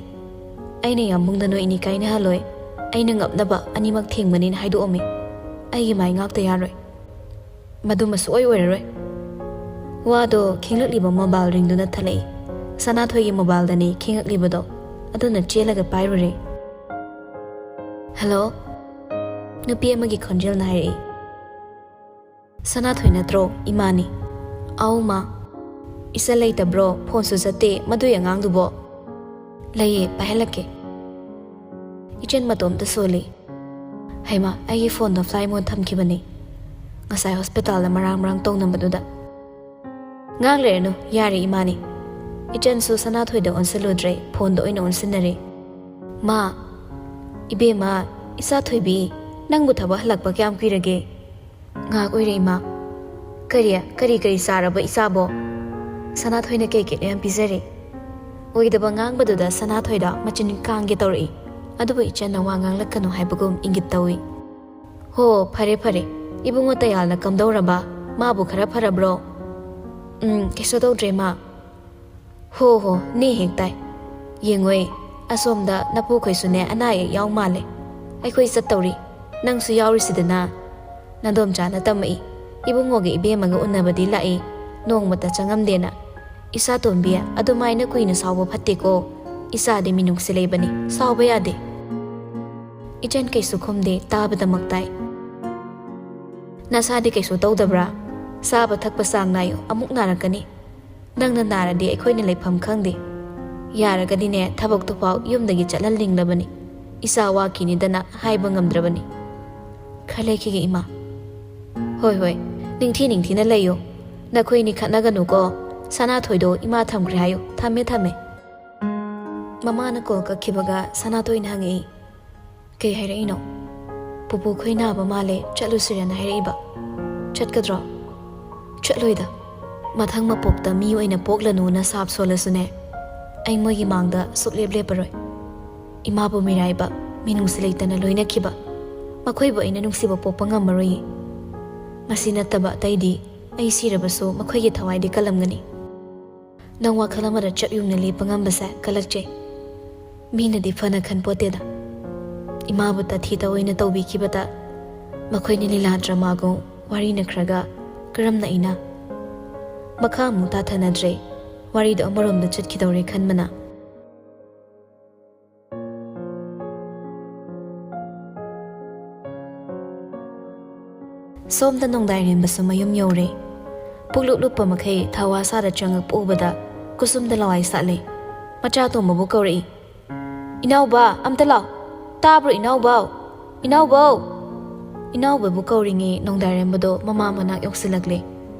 ꯑꯩꯅ ꯌꯥꯝꯕꯨꯡꯗ ꯅꯣꯏ ꯑꯅꯤ ꯀꯥꯏꯅꯍꯜꯂꯣꯏ꯫ ꯑꯩꯅ ꯉꯝꯅꯕ ꯑꯅꯤꯃꯛ ꯊꯦꯡꯕꯅꯤꯅ ꯍꯥꯏꯗꯣꯛꯑꯝꯃꯤ꯫ ꯑꯩꯒꯤ ꯃꯥꯏ ꯉꯥꯛꯇ ꯌꯥꯔꯣꯏ꯫ ꯃꯗꯨꯃ ꯁꯨꯛꯑꯣꯏ ꯑꯣꯏꯔꯔꯣꯏ꯫ ꯋꯥꯗꯣ ꯈꯤꯡꯂꯛꯂꯤꯕ ꯃꯣꯕꯥꯏꯜ ꯔꯤꯡꯗꯨꯅ ꯊꯠꯂꯛꯏ꯫ ꯁꯅꯥꯊꯣꯏꯒꯤ ꯃꯣꯕꯥꯏꯜꯗꯅꯤ ꯈꯤꯡꯉꯛꯂꯤꯕꯗꯣ꯫ ꯑꯗꯨꯅ ꯆꯦꯜꯂꯒ ꯄꯥꯏꯔꯨꯔꯦ꯫ "ꯍꯜꯂꯣ?" ꯅꯨꯄꯤ ꯑꯃꯒꯤ ꯈꯣꯟꯖꯦꯜꯅ ꯍꯥꯏꯔꯛꯏ꯫ "ꯁꯅꯥꯊꯣꯏ ꯅꯠꯇ꯭ꯔꯣ? ꯏꯃꯥꯅꯤ꯫" "ꯑꯧ ꯃꯥ꯫" "ꯏꯆꯟ ꯂꯩꯇꯕ꯭ꯔꯣ? ꯐꯣꯟꯁꯨ ꯆꯠꯇꯦ ꯃꯗꯨꯏ ꯑꯉꯥꯡꯗꯨꯕꯣ?" "ꯂꯩꯌꯦ, ꯄꯥꯏꯍꯜꯂꯛꯀꯦ꯫" ꯏꯆꯟ ꯃꯇꯣꯝꯇ ꯁꯣꯜꯂꯤ꯫ "ꯍꯩꯃꯥ, ꯑꯩꯒꯤ ꯐꯣꯟꯗꯣ ꯐ꯭ꯂꯥꯏꯠ ꯃꯣꯗ ꯊꯝꯈꯤꯕꯅꯤ, ꯉꯁꯥꯏ ꯍꯣꯁꯄꯤꯇꯥꯜꯗ ꯃꯔꯥꯡ ꯃꯔꯥꯡ ꯇꯧꯅꯕꯗꯨꯗ꯫" "ꯉꯥꯡ ꯂꯩꯔꯅꯨ, ꯌꯥꯔꯦ ꯏꯃꯥꯅꯤ꯫" ꯏꯆꯟꯁꯨ ꯁꯅꯥꯊꯣꯏꯗ ꯑꯣꯟꯁꯤꯜꯂꯨꯗ꯭ꯔꯦ, ꯐꯣꯟꯗ ꯑꯣꯏꯅ ꯑꯣꯟꯁꯤꯟꯅꯔꯦ꯫ "ꯃꯥ꯫" "ꯏꯕꯦꯝꯃ, ꯏꯆꯥ ꯊꯣꯏꯕꯤ, ꯅꯪꯕꯨ ꯊꯕꯛ ꯍꯜꯂꯛꯄ ꯀꯌꯥꯝ ꯀꯨꯏꯔꯒꯦ?" "ꯉꯥꯏꯍꯥꯛ ꯑꯣꯏꯔꯦ ꯏꯃꯥ꯫" "ꯀꯔꯤ, ꯀꯔꯤ ꯀꯔꯤ ꯆꯥꯔꯕ ꯏꯆꯥꯕꯣ?" "ꯁꯅꯥꯊꯣꯏꯅ ꯀꯩ ꯀꯩꯅꯣ ꯌꯥꯝ ꯄꯤꯖꯔꯦ꯫" ꯑꯣꯏꯗꯕ ꯉꯥꯡꯕꯗꯨꯗ ꯁꯅꯥꯊꯣꯏꯗ ꯃꯆꯤꯟ ꯀꯥꯡꯒꯦ ꯇꯧꯔꯛꯏ꯫ ꯑꯗꯨꯕꯨ ꯏꯆꯟꯅ ꯋꯥ ꯉꯥꯡꯂꯛꯀꯅꯨ ꯍꯥꯏꯕꯒꯨꯝ ꯏꯪꯒꯤꯠ ꯇꯧꯏ꯫ "ꯍꯣ, ꯐꯔꯦ ꯐꯔꯦ꯫ ꯏꯕꯨꯡꯉꯣ ꯇꯌꯥꯜꯅ ꯀꯝꯗꯧꯔꯕ? ꯃꯥꯕꯨ ꯈꯔ ꯐꯔꯕ꯭ꯔꯣ?" "ꯎꯝ, ꯀꯩꯁꯨ ꯇꯧꯗ꯭ꯔꯦ ꯃꯥ꯫" "ꯍꯣ ꯍꯣ, ꯅꯦ ꯍꯦꯛ ꯇꯥꯏ꯫ ꯌꯦꯡꯉꯣꯏ, ꯑꯁꯣꯝꯗ ꯅꯄꯨꯈꯣꯏꯁꯨꯅꯦ ꯑꯅꯥ ꯑꯌꯦꯛ ꯌꯥꯎ ꯃꯥꯜꯂꯦ꯫ ꯑꯩꯈꯣꯏ ꯆꯠꯇꯧꯔꯤ, ꯅꯪꯁꯨ ꯌꯥꯎꯔꯤꯁꯤꯗꯅ꯫" ꯅꯥꯗꯣꯝꯆꯥꯅ ꯇꯝꯃꯛꯏ꯫ "ꯏꯕꯨꯡꯉꯣꯒ ꯏꯕꯦꯝꯃꯒ ꯎꯅꯕꯗꯤ ꯂꯥꯛꯏ, ꯅꯣꯡꯃꯇ ꯆꯪꯉꯝꯗꯦꯅ꯫ ꯏꯆꯥ ꯇꯣꯝꯕꯤ, ꯑꯗꯨꯃꯥꯏꯅ ꯀꯨꯏꯅ ꯁꯥꯎꯕ ꯐꯠꯇꯦꯀꯣ꯫ ꯏꯆꯥꯗꯤ ꯃꯤꯅꯨꯡꯁꯤ ꯂꯩꯕꯅꯤ, ꯁꯥꯎꯕ ꯌꯥꯗꯦ꯫" ꯏꯆꯟ ꯀꯩꯁꯨ ꯈꯨꯝꯗꯦ, ꯇꯥꯕꯗꯃꯛ ꯇꯥꯏ꯫ "ꯅꯁꯥꯗꯤ ꯀꯩꯁꯨ ꯇꯧꯗꯕ꯭ꯔꯥ? ꯆꯥꯕ ꯊꯛꯄ ꯆꯥꯡ ꯅꯥꯏꯌꯨ, ꯑꯃꯨꯛ ꯅꯥꯔꯛꯀꯅꯤ꯫ ꯅꯪꯅ ꯅꯥꯔꯗꯤ ꯑꯩꯈꯣꯏꯅ ꯂꯩꯐꯝ ꯈꯪꯗꯦ꯫ ꯌꯥꯔꯒꯗꯤꯅꯦ, ꯊꯕꯛꯇꯨꯐꯥꯎ ꯌꯨꯝꯗꯒꯤ ꯆꯠꯍꯟꯅꯤꯡꯂꯕꯅꯤ꯫ ꯏꯆꯥ ꯋꯥꯈꯤꯅꯤꯗꯅ ꯍꯥꯏꯕ ꯉꯝꯗ꯭ꯔꯕꯅꯤ꯫" "ꯈꯔ ꯂꯩꯈꯤꯒꯦ ꯏꯃꯥ꯫" "ꯍꯣꯏ ꯍꯣꯏ, ꯅꯤꯡꯊꯤ ꯅꯤꯡꯊꯤꯅ ꯂꯩꯌꯨ꯫ ꯅꯈꯣꯏꯅꯤ ꯈꯠꯅꯒꯅꯨꯀꯣ꯫ ꯁꯅꯥꯊꯣꯏꯗꯣ ꯏꯃꯥ ꯊꯝꯈ꯭ꯔꯦ ꯍꯥꯏꯌꯨ꯫ ꯊꯝꯃꯦ ꯊꯝꯃꯦ꯫" ꯃꯃꯥꯅ ꯀꯣꯜ ꯀꯛꯈꯤꯕꯒ ꯁꯅꯥꯊꯣꯏꯅ ꯍꯪꯉꯛꯏ꯫ "ꯀꯩ ꯍꯥꯏꯔꯛꯏꯅꯣ?" "ꯄꯨꯄꯨ ꯈꯣꯏ ꯅꯥꯕ ꯃꯥꯜꯂꯦ, ꯆꯠꯂꯨꯁꯤꯔꯅ ꯍꯥꯏꯔꯛꯏꯕ꯫" "ꯆꯠꯀꯗ꯭ꯔꯣ?" "ꯆꯠꯂꯣꯏꯗ꯫ ꯃꯊꯪ ꯃꯄꯣꯛꯇ ꯃꯤ ꯑꯣꯏꯅ ꯄꯣꯛꯂꯅꯨꯅ ꯁꯥꯞ ꯁꯣꯜꯂꯁꯨꯅꯦ, ꯑꯩ ꯃꯣꯏꯒꯤ ꯃꯥꯡꯗ ꯁꯨꯛꯂꯦꯞ ꯂꯦꯞꯄꯔꯣꯏ꯫ ꯏꯃꯥꯕꯨ ꯃꯤꯔꯥꯏꯕ, ꯃꯤꯅꯨꯡꯁꯤ ꯂꯩꯇꯅ ꯂꯣꯏꯅꯈꯤꯕ, ꯃꯈꯣꯏꯕꯨ ꯑꯩꯅ ꯅꯨꯡꯁꯤꯕ ꯄꯣꯛꯄ ꯉꯝꯃꯔꯣꯏꯌꯦ꯫ ꯃꯁꯤ ꯅꯠꯇꯕ ꯑꯇꯩꯗꯤ ꯑꯩ ꯁꯤꯔꯕꯁꯨ ꯃꯈꯣꯏꯒꯤ ꯊꯋꯥꯏꯗꯤ ꯀꯜꯂꯝꯒꯅꯤ꯫ ꯅꯪ ꯋꯥꯈꯜ ꯑꯃꯗ ꯆꯞ ꯌꯨꯡꯅ ꯂꯦꯞꯄ ꯉꯝꯕꯁꯦ ꯀꯜꯂꯛꯆꯩ꯫ ꯃꯤꯅꯗꯤ ꯐꯅ ꯈꯟꯄꯣꯠꯇꯦꯗ꯫" ꯏꯃꯥꯕꯨ ꯇꯥꯊꯤ ꯇꯥꯑꯣꯏꯅ ꯇꯧꯕꯤꯈꯤꯕꯗ ꯃꯈꯣꯏꯅ ꯂꯤꯂꯥ ꯗ꯭ꯔꯃꯥꯒꯨꯝ ꯋꯥꯔꯤꯅꯈ꯭ꯔꯒ ꯀꯔꯝꯅ ꯑꯩꯅ ꯃꯈꯥ ꯑꯃꯨꯛ ꯇꯥꯊꯅꯗ꯭ꯔꯦ꯫ ꯋꯥꯔꯤꯗꯣ ꯑꯃꯔꯣꯝꯗ ꯆꯠꯈꯤꯗꯧꯔꯦ ꯈꯟꯕꯅ꯫ ꯁꯣꯝꯗ ꯅꯣꯡꯗꯥꯏꯔꯦꯝꯕꯁꯨ ꯃꯌꯨꯝ ꯌꯧꯔꯦ꯫ ꯄꯨꯛꯂꯨꯞ ꯂꯨꯞꯄ ꯃꯈꯩ ꯊꯧꯋꯥ ꯁꯥꯗ ꯆꯪꯉꯛꯄ ꯎꯕꯗ ꯀꯨꯁꯨꯝꯗ ꯂꯋꯥꯏ ꯁꯥꯠꯂꯦ꯫ ꯃꯆꯥꯇꯣꯝꯕꯕꯨ ꯀꯧꯔꯛꯏ꯫ "ꯏꯅꯥꯎꯕ, ꯑꯝꯇ ꯂꯥꯎ꯫ ꯇꯥꯕ꯭ꯔꯣ ꯏꯅꯥꯎꯕꯧ? ꯏꯅꯥꯎꯕꯧ!" ꯏꯅꯥꯎꯕꯕꯨ ꯀꯧꯔꯤꯉꯩ ꯅꯣꯡꯗꯥꯏꯔꯦꯝꯕꯗꯣ ꯃꯃꯥ ꯃꯅꯥꯛ ꯌꯧꯁꯤꯜꯂꯛꯂꯦ꯫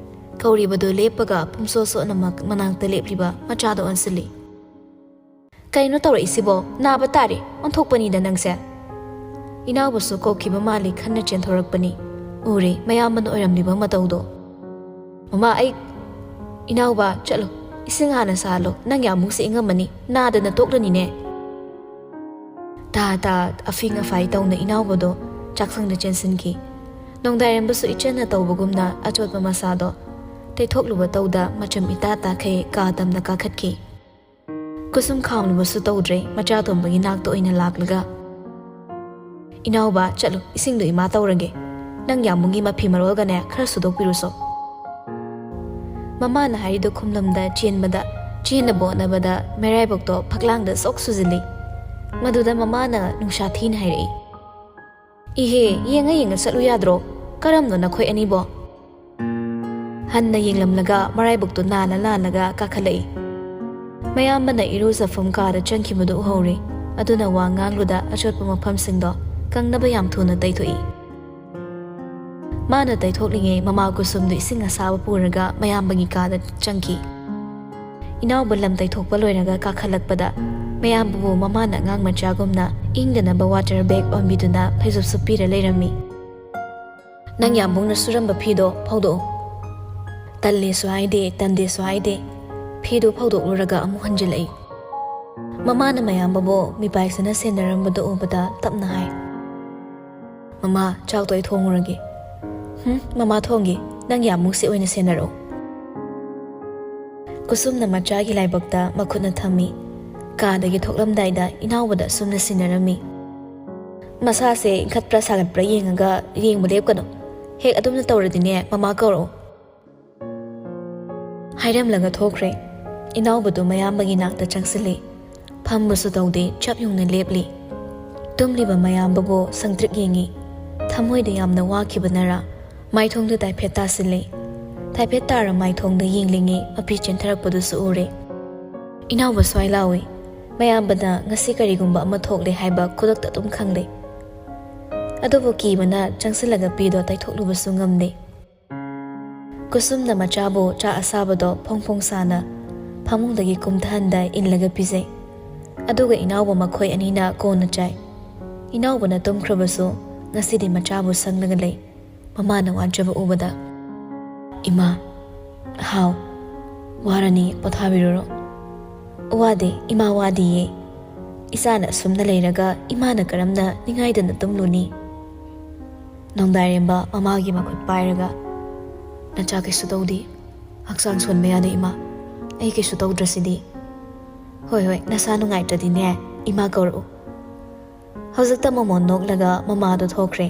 ꯀꯧꯔꯤꯕꯗꯣ ꯂꯦꯞꯄꯒ ꯄꯨꯝꯁꯣꯠ ꯁꯣꯠꯅꯃꯛ ꯃꯅꯥꯛꯇ ꯂꯦꯞꯂꯤꯕ ꯃꯆꯥꯗ ꯑꯣꯟꯁꯤꯜꯂꯤ꯫ "ꯀꯩꯅꯣ ꯇꯧꯔꯛꯏꯁꯤꯕꯣ? ꯅꯥꯕ ꯇꯥꯔꯦ꯫ ꯑꯣꯟꯊꯣꯛꯄꯅꯤꯗ ꯅꯪꯁꯦ꯫" ꯏꯅꯥꯎꯕꯁꯨ ꯀꯧꯈꯤꯕ ꯃꯥꯜꯂꯤ ꯈꯟꯅ ꯆꯦꯟꯊꯣꯔꯛꯄꯅꯤ꯫ ꯎꯔꯦ ꯃꯌꯥꯝꯕꯅ ꯑꯣꯏꯔꯝꯂꯤꯕ ꯃꯇꯧꯗꯣ꯫ "ꯃꯃꯥ, ꯑꯩ..." "ꯏꯅꯥꯎꯕ, ꯆꯠꯂꯣ꯫ ꯏꯁꯤꯡ ꯍꯥꯟꯅ ꯁꯥꯍꯜꯂꯣ꯫ ꯅꯪ ꯌꯥꯝꯕꯨꯡꯁꯦ ꯏꯪꯉꯝꯃꯅꯤ꯫ ꯅꯥꯗꯅ ꯇꯣꯛꯂꯅꯤꯅꯦ꯫" ꯇꯥ ꯇꯥ ꯑꯐꯤꯡ ꯑꯐꯥꯏ ꯇꯧꯅ ꯏꯅꯥꯎꯕꯗꯣ ꯆꯥꯛꯁꯪꯗ ꯆꯦꯟꯁꯤꯟꯈꯤ꯫ ꯅꯣꯡꯗꯥꯏꯔꯦꯝꯕꯁꯨ ꯏꯆꯟꯅ ꯇꯧꯕꯒꯨꯝꯅ ꯑꯆꯣꯠꯄ ꯃꯁꯥꯗꯣ ꯇꯩꯊꯣꯛꯂꯨꯕ ꯇꯧꯗ ꯃꯆꯨꯝ ꯏꯇꯥ ꯇꯥꯈꯩ ꯀꯥ ꯇꯝꯅ ꯀꯥꯈꯠꯈꯤ꯫ ꯀꯨꯁꯨꯝ ꯈꯥꯝꯂꯨꯕꯁꯨ ꯇꯧꯗ꯭ꯔꯦ, ꯃꯆꯥꯇꯣꯝꯕꯒꯤ ꯅꯥꯛꯇ ꯑꯣꯏꯅ ꯂꯥꯛꯂꯒ, "ꯏꯅꯥꯎꯕ, ꯆꯠꯂꯨ, ꯏꯁꯤꯡꯗꯣ ꯏꯃꯥ ꯇꯧꯔꯒꯦ꯫ ꯅꯪ ꯌꯥꯝꯕꯨꯡꯒꯤ ꯃꯐꯤ ꯃꯔꯣꯜꯒꯅꯦ ꯈꯔ ꯁꯨꯗꯣꯛꯄꯤꯔꯨꯁꯣ꯫" ꯃꯃꯥꯅ ꯍꯥꯏꯔꯤꯗꯣ ꯈꯨꯝꯂꯝꯗ ꯆꯦꯟꯕꯗ, ꯆꯦꯟꯅꯕ ꯍꯣꯠꯅꯕꯗ ꯃꯔꯥꯏꯕꯛꯇꯣ ꯐꯛꯂꯥꯡꯗ ꯁꯣꯛ ꯁꯨꯖꯤꯜꯂꯤ꯫ ꯃꯗꯨꯗ ꯃꯃꯥꯅ ꯅꯨꯡꯁꯥ ꯊꯤꯅ ꯍꯥꯏꯔꯛꯏ꯫ "ꯏꯍꯦ, ꯌꯦꯡꯉ ꯌꯦꯡꯉ ꯆꯠꯂꯨ ꯌꯥꯗ꯭ꯔꯣ? ꯀꯔꯝꯅꯣ ꯅꯈꯣꯏ ꯑꯅꯤꯕꯣ?" ꯍꯟꯅ ꯌꯦꯡꯂꯝꯂꯒ ꯃꯔꯥꯏꯕꯛꯇꯨ ꯅꯥꯜꯂ ꯅꯥꯜꯂꯒ ꯀꯥꯈꯠꯂꯛꯏ꯫ ꯃꯌꯥꯝꯕꯅ ꯏꯔꯨꯖꯐꯝ ꯀꯥꯗ ꯆꯪꯈꯤꯕꯗꯨ ꯎꯍꯧꯔꯦ꯫ ꯑꯗꯨꯅ ꯋꯥ ꯉꯥꯡꯂꯨꯗ ꯑꯆꯣꯠꯄ ꯃꯐꯝꯁꯤꯡꯗꯣ ꯀꯪꯅꯕ ꯌꯥꯝ ꯊꯨꯅ ꯇꯩꯊꯣꯛꯏ꯫ ꯃꯥꯅ ꯇꯩꯊꯣꯛꯂꯤꯉꯩ ꯃꯃꯥ ꯀꯨꯁꯨꯝꯗꯨ ꯏꯁꯤꯡ ꯑꯁꯥꯕ ꯄꯨꯔꯒ ꯃꯌꯥꯝꯕꯒꯤ ꯀꯥꯗ ꯆꯪꯈꯤ꯫ ꯏꯅꯥꯎꯕ ꯂꯝ ꯇꯩꯊꯣꯛꯄ ꯂꯣꯏꯔꯒ ꯀꯥꯈꯠꯂꯛꯄꯗ ꯃꯌꯥꯝꯕꯕꯨ ꯃꯃꯥꯅ ꯑꯉꯥꯡ ꯃꯆꯥꯒꯨꯝꯅ ꯏꯪꯗꯅꯕ water bag ꯑꯣꯟꯕꯤꯗꯨꯅ ꯐꯩꯖꯨꯞ ꯁꯨꯞꯄꯤꯔ ꯂꯩꯔꯝꯃꯤ꯫ "ꯅꯪ ꯌꯥꯝꯕꯨꯡꯅ ꯁꯨꯔꯝꯕ ꯐꯤꯗꯣ ꯐꯧꯗꯣꯛꯎ꯫" ꯇꯜꯂꯦꯁꯨ ꯍꯥꯏꯗꯦ, ꯇꯟꯗꯦꯁꯨ ꯍꯥꯏꯗꯦ꯫ ꯐꯤꯗꯨ ꯐꯧꯗꯣꯛꯂꯨꯔꯒ ꯑꯃꯨꯛ ꯍꯟꯖꯤꯜꯂꯛꯏ꯫ ꯃꯃꯥꯅ ꯃꯌꯥꯝꯕꯕꯨ ꯃꯤꯄꯥꯏꯁꯅ ꯁꯦꯟꯅꯔꯝꯕꯗꯨ ꯎꯕꯗ ꯇꯞꯅ ꯍꯥꯏ, "ꯃꯃꯥ, ꯆꯥꯛꯇꯣ ꯑꯩ ꯊꯣꯡꯉꯨꯔꯒꯦ꯫" "ꯍꯨꯝ, ꯃꯃꯥ ꯊꯣꯡꯒꯦ, ꯅꯪ ꯌꯥꯝꯕꯨꯡꯁꯤ ꯑꯣꯏꯅ ꯁꯦꯟꯅꯔꯛꯎ꯫" ꯀꯨꯁꯨꯝꯅ ꯃꯆꯥꯒꯤ ꯂꯥꯏꯕꯛꯇ ꯃꯈꯨꯠꯅ ꯊꯝꯃꯤ꯫ ꯀꯥꯗꯒꯤ ꯊꯣꯛꯂꯝꯗꯥꯏꯗ ꯏꯅꯥꯎꯕꯗ ꯑꯁꯨꯝꯅ ꯁꯤꯟꯅꯔꯝꯃꯤ꯫ ꯃꯁꯥꯁꯦ ꯏꯟꯈꯠꯄ꯭ꯔꯥ ꯁꯥꯒꯠꯄ꯭ꯔꯥ ꯌꯦꯡꯉꯒ ꯌꯦꯡꯕ ꯂꯦꯞꯀꯅꯨ꯫ ꯍꯦꯛ ꯑꯗꯨꯝꯅ ꯇꯧꯔꯗꯤꯅꯦ, ꯃꯃꯥ ꯀꯧꯔꯛꯑꯣ꯫ ꯍꯥꯏꯔꯝꯂꯒ ꯊꯣꯛꯈ꯭ꯔꯦ꯫ ꯏꯅꯥꯎꯕꯗꯨ ꯃꯌꯥꯝꯕꯒꯤ ꯅꯥꯛꯇ ꯆꯪꯁꯤꯜꯂꯤ꯫ ꯐꯝꯕꯁꯨ ꯇꯧꯗꯦ, ꯆꯞ ꯌꯨꯡꯅ ꯂꯦꯞꯂꯤ꯫ ꯇꯨꯝꯂꯤꯕ ꯃꯌꯥꯝꯕꯕꯨ ꯁꯪꯇ꯭ꯔꯤꯛ ꯌꯦꯡꯉꯤ꯫ ꯊꯃꯣꯏꯗ ꯌꯥꯝꯅ ꯋꯥꯈꯤꯕꯅꯔꯥ, ꯃꯥꯏꯊꯣꯡꯗ ꯇꯥꯏꯐꯦꯠ ꯇꯥꯁꯤꯜꯂꯤ꯫ ꯇꯥꯏꯐꯦꯠ ꯇꯥꯔ ꯃꯥꯏꯊꯣꯡꯗ ꯌꯦꯡꯂꯤꯉꯩ ꯃꯄꯤ ꯆꯦꯟꯊꯔꯛꯄꯗꯨꯁꯨ ꯎꯔꯦ꯫ ꯏꯅꯥꯎꯕ ꯁ꯭ꯋꯥꯏ ꯂꯥꯎꯏ꯫ ꯃꯌꯥꯝꯕꯅ ꯉꯁꯤ ꯀꯔꯤꯒꯨꯝꯕ ꯑꯃ ꯊꯣꯛꯂꯦ ꯍꯥꯏꯕ ꯈꯨꯗꯛꯇ ꯑꯗꯨꯝ ꯈꯪꯂꯦ꯫ ꯑꯗꯨꯕꯨ ꯀꯤꯕꯅ ꯆꯪꯁꯤꯜꯂꯒ ꯄꯤꯗꯣ ꯇꯩꯊꯣꯛꯂꯨꯕꯁꯨ ꯉꯝꯗꯦ꯫ ꯀꯨꯁꯨꯝꯅ ꯃꯆꯥꯕꯨ ꯆꯥ ꯑꯁꯥꯕꯗꯣ ꯐꯣꯡ ꯐꯣꯡ ꯁꯥꯅ ꯐꯃꯨꯡꯗꯒꯤ ꯀꯨꯝꯊꯍꯟꯗ ꯏꯜꯂꯒ ꯄꯤꯖꯩ꯫ ꯑꯗꯨꯒ ꯏꯅꯥꯎꯕ ꯃꯈꯣꯏ ꯑꯅꯤꯅ ꯀꯣꯟꯅ ꯆꯥꯏ꯫ ꯏꯅꯥꯎꯕꯅ ꯇꯨꯝꯈ꯭ꯔꯕꯁꯨ ꯉꯁꯤꯗꯤ ꯃꯆꯥꯕꯨ ꯁꯪꯂꯒ ꯂꯩ꯫ ꯃꯃꯥꯅ ꯋꯥꯖꯕ ꯎꯕꯗ, "ꯏꯃꯥ, ꯍꯥꯎ, ꯋꯥꯔꯅꯤ, ꯄꯣꯊꯥꯕꯤꯔꯨꯔꯣ꯫" "ꯋꯥꯗꯦ, ꯏꯃꯥ ꯋꯥꯗꯤꯌꯦ꯫ ꯏꯆꯥꯅ ꯑꯁꯨꯝꯅ ꯂꯩꯔꯒ ꯏꯃꯥꯅ ꯀꯔꯝꯅ ꯅꯤꯡꯉꯥꯏꯗꯅ ꯇꯨꯝꯂꯨꯅꯤ?" ꯅꯣꯡꯗꯥꯏꯔꯦꯝꯕ ꯃꯃꯥꯒꯤ ꯃꯈꯨꯠ ꯄꯥꯏꯔꯒ, "ꯅꯆꯥ ꯀꯩꯁꯨ ꯇꯧꯗꯦ꯫ ꯍꯛꯆꯥꯡ ꯁꯣꯟꯕ ꯌꯥꯗꯦ ꯏꯃꯥ꯫ ꯑꯩ ꯀꯩꯁꯨ ꯇꯧꯗ꯭ꯔꯁꯤꯗꯤ꯫ ꯍꯣꯏ, ꯍꯣꯏ, ꯅꯁꯥ ꯅꯨꯡꯉꯥꯏꯇ꯭ꯔꯗꯤꯅꯦ, ꯏꯃꯥ ꯀꯧꯔꯛꯎ꯫" ꯍꯧꯖꯤꯛꯇ ꯃꯃꯣꯟ ꯅꯣꯛꯂꯒ ꯃꯃꯥꯗꯣ ꯊꯣꯛꯈ꯭ꯔꯦ꯫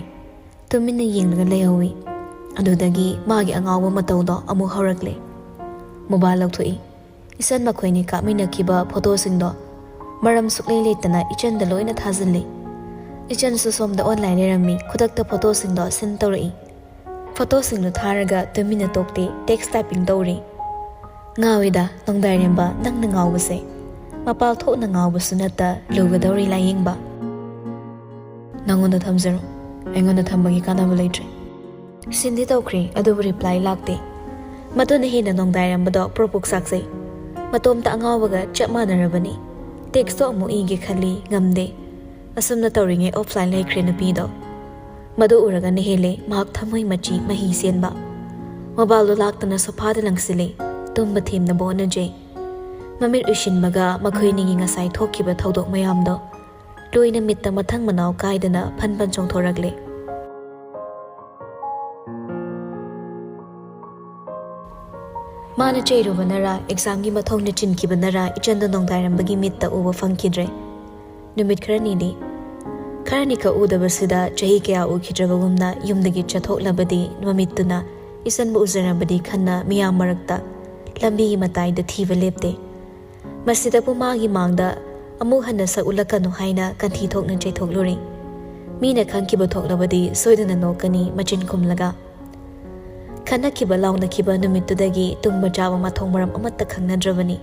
ꯇꯨꯃꯤꯟꯅ ꯌꯦꯡꯂꯒ ꯂꯩꯍꯧꯏ꯫ ꯑꯗꯨꯗꯒꯤ ꯃꯥꯒꯤ ꯑꯉꯥꯎꯕ ꯃꯇꯧꯗꯣ ꯑꯃꯨꯛ ꯍꯧꯔꯛꯂꯦ꯫ ꯃꯣꯕꯥꯏꯜ ꯂꯧꯊꯣꯛꯏ꯫ ꯏꯆꯟ ꯃꯈꯣꯏꯅꯤ ꯀꯥꯞꯃꯤꯟꯅꯈꯤꯕ ꯐꯣꯇꯣꯁꯤꯡꯗꯣ ꯃꯔꯝ ꯁꯨꯛꯂꯩ ꯂꯩꯇꯅ ꯏꯆꯟꯗ ꯂꯣꯏꯅ ꯊꯥꯖꯤꯜꯂꯤ꯫ ꯏꯆꯟꯁꯨ ꯁꯣꯝꯗ ꯑꯣꯟꯂꯥꯏꯟ ꯂꯩꯔꯝꯃꯤ, ꯈꯨꯗꯛꯇ ꯐꯣꯇꯣꯁꯤꯡꯗꯣ ꯁꯦꯟ ꯇꯧꯔꯛꯏ꯫ ꯐꯣꯇꯣꯁꯤꯡꯗꯣ ꯊꯥꯔꯒ ꯇꯨꯃꯤꯟꯅ ꯇꯣꯛꯇꯦ, ꯇꯦꯛꯁ ꯇꯥꯏꯄꯤꯡ ꯇꯧꯔꯤ꯫ "ꯉꯥꯎꯏꯗ, ꯅꯣꯡꯗꯥꯏꯔꯦꯝꯕ, ꯅꯪꯅ ꯉꯥꯎꯕꯁꯦ꯫ ꯃꯄꯥꯜ ꯊꯣꯛꯅ ꯉꯥꯎꯕꯁꯨ ꯅꯠꯇ, ꯂꯨꯒꯗꯧꯔꯤ ꯂꯥꯏꯌꯦꯡꯕ꯫" "ꯅꯪꯉꯣꯟꯗ ꯊꯝꯖꯔꯣ, ꯑꯩꯉꯣꯟꯗ ꯊꯝꯕꯒꯤ ꯀꯥꯟꯅꯕ ꯂꯩꯇ꯭ꯔꯦ꯫" ꯁꯤꯟꯗꯤ ꯇꯧꯈ꯭ꯔꯦ, ꯑꯗꯨꯕꯨ ꯔꯤꯄ꯭ꯂꯥꯏ ꯂꯥꯛꯇꯦ꯫ ꯃꯗꯨꯅ ꯍꯦꯟꯅ ꯅꯣꯡꯗꯥꯏꯔꯝꯕꯗꯣ ꯄ꯭ꯔꯣꯛ ꯄ꯭ꯔꯣꯛ ꯆꯥꯛꯆꯩ꯫ ꯃꯇꯣꯝꯇ ꯑꯉꯥꯎꯕꯒ ꯆꯞ ꯃꯥꯟꯅꯔꯕꯅꯤ꯫ ꯇꯦꯛꯁꯇꯣ ꯑꯃꯨꯛ ꯏꯒꯦ ꯈꯜꯂꯤ, ꯉꯝꯗꯦ꯫ ꯑꯁꯨꯝꯅ ꯇꯧꯔꯤꯉꯩ ꯑꯣꯐꯂꯥꯏꯟ ꯂꯩꯈ꯭ꯔꯦ ꯅꯨꯄꯤꯗꯣ꯫ ꯃꯗꯨ ꯎꯔꯒꯅ ꯍꯦꯜꯂꯦ ꯃꯍꯥꯛ ꯊꯃꯣꯏ ꯃꯆꯤ ꯃꯍꯤ ꯆꯦꯟꯕ꯫ ꯃꯣꯕꯥꯏꯜꯗꯣ ꯂꯥꯛꯇꯅ ꯁꯣꯐꯥꯗ ꯂꯪꯁꯤꯜꯂꯤ꯫ ꯇꯨꯝꯕ ꯊꯦꯝꯅꯕ ꯍꯣꯠꯅꯖꯩ꯫ ꯃꯃꯤꯠ ꯎꯏꯁꯤꯟꯕꯒ ꯃꯈꯣꯏꯅꯤꯒꯤ ꯉꯁꯥꯏ ꯊꯣꯛꯈꯤꯕ ꯊꯧꯗꯣꯛ ꯃꯌꯥꯝꯗꯣ ꯂꯣꯏꯅ ꯃꯤꯠꯇ ꯃꯊꯪ ꯃꯅꯥꯎ ꯀꯥꯏꯗꯅ ꯐꯟ ꯐꯟ ꯆꯣꯡꯊꯣꯔꯛꯂꯦ꯫ ꯃꯥꯅ ꯆꯩꯔꯨꯕꯅꯔꯥ, ꯑꯦꯛꯖꯥꯝꯒꯤ ꯃꯊꯧꯅ ꯆꯤꯟꯈꯤꯕꯅꯔꯥ, ꯏꯆꯟꯗꯣ ꯅꯣꯡꯗꯥꯏꯔꯝꯕꯒꯤ ꯃꯤꯠꯇ ꯎꯕ ꯐꯪꯈꯤꯗ꯭ꯔꯦ꯫ ꯅꯨꯃꯤꯠ ꯈꯔꯅꯤꯗꯤ ꯈꯔꯅꯤꯈꯛ ꯎꯗꯕꯁꯤꯗ ꯆꯍꯤ ꯀꯌꯥ ꯎꯈꯤꯗ꯭ꯔꯕꯒꯨꯝꯅ ꯌꯨꯝꯗꯒꯤ ꯆꯠꯊꯣꯛꯂꯕꯗꯤ ꯃꯃꯤꯠꯇꯨꯅ ꯏꯆꯟꯕꯨ ꯎꯖꯔꯕꯗꯤ ꯈꯟꯅ ꯃꯤꯌꯥꯝ ꯃꯔꯛꯇ ꯂꯝꯕꯤꯒꯤ ꯃꯇꯥꯏꯗ ꯊꯤꯕ ꯂꯦꯞꯇꯦ꯫ ꯃꯁꯤꯗꯕꯨ ꯃꯥꯒꯤ ꯃꯥꯡꯗ ꯑꯃꯨꯛ ꯍꯟꯅ ꯁꯛ ꯎꯠꯂꯛꯀꯅꯨ ꯍꯥꯏꯅ ꯀꯟꯊꯤ ꯊꯣꯛꯅ ꯆꯩꯊꯣꯛꯂꯨꯔꯦ꯫ ꯃꯤꯅ ꯈꯪꯈꯤꯕ ꯊꯣꯛꯂꯕꯗꯤ ꯁꯣꯏꯗꯅ ꯅꯣꯛꯀꯅꯤ ꯃꯆꯤꯟ ꯈꯨꯝꯂꯒ꯫ ꯈꯟꯅꯈꯤꯕ ꯂꯥꯎꯅꯈꯤꯕ ꯅꯨꯃꯤꯠꯇꯨꯗꯒꯤ ꯇꯨꯝꯕ ꯆꯥꯕ ꯃꯊꯣꯡ ꯃꯔꯝ ꯑꯃꯠꯇ ꯈꯪꯅꯗ꯭ꯔꯕꯅꯤ꯫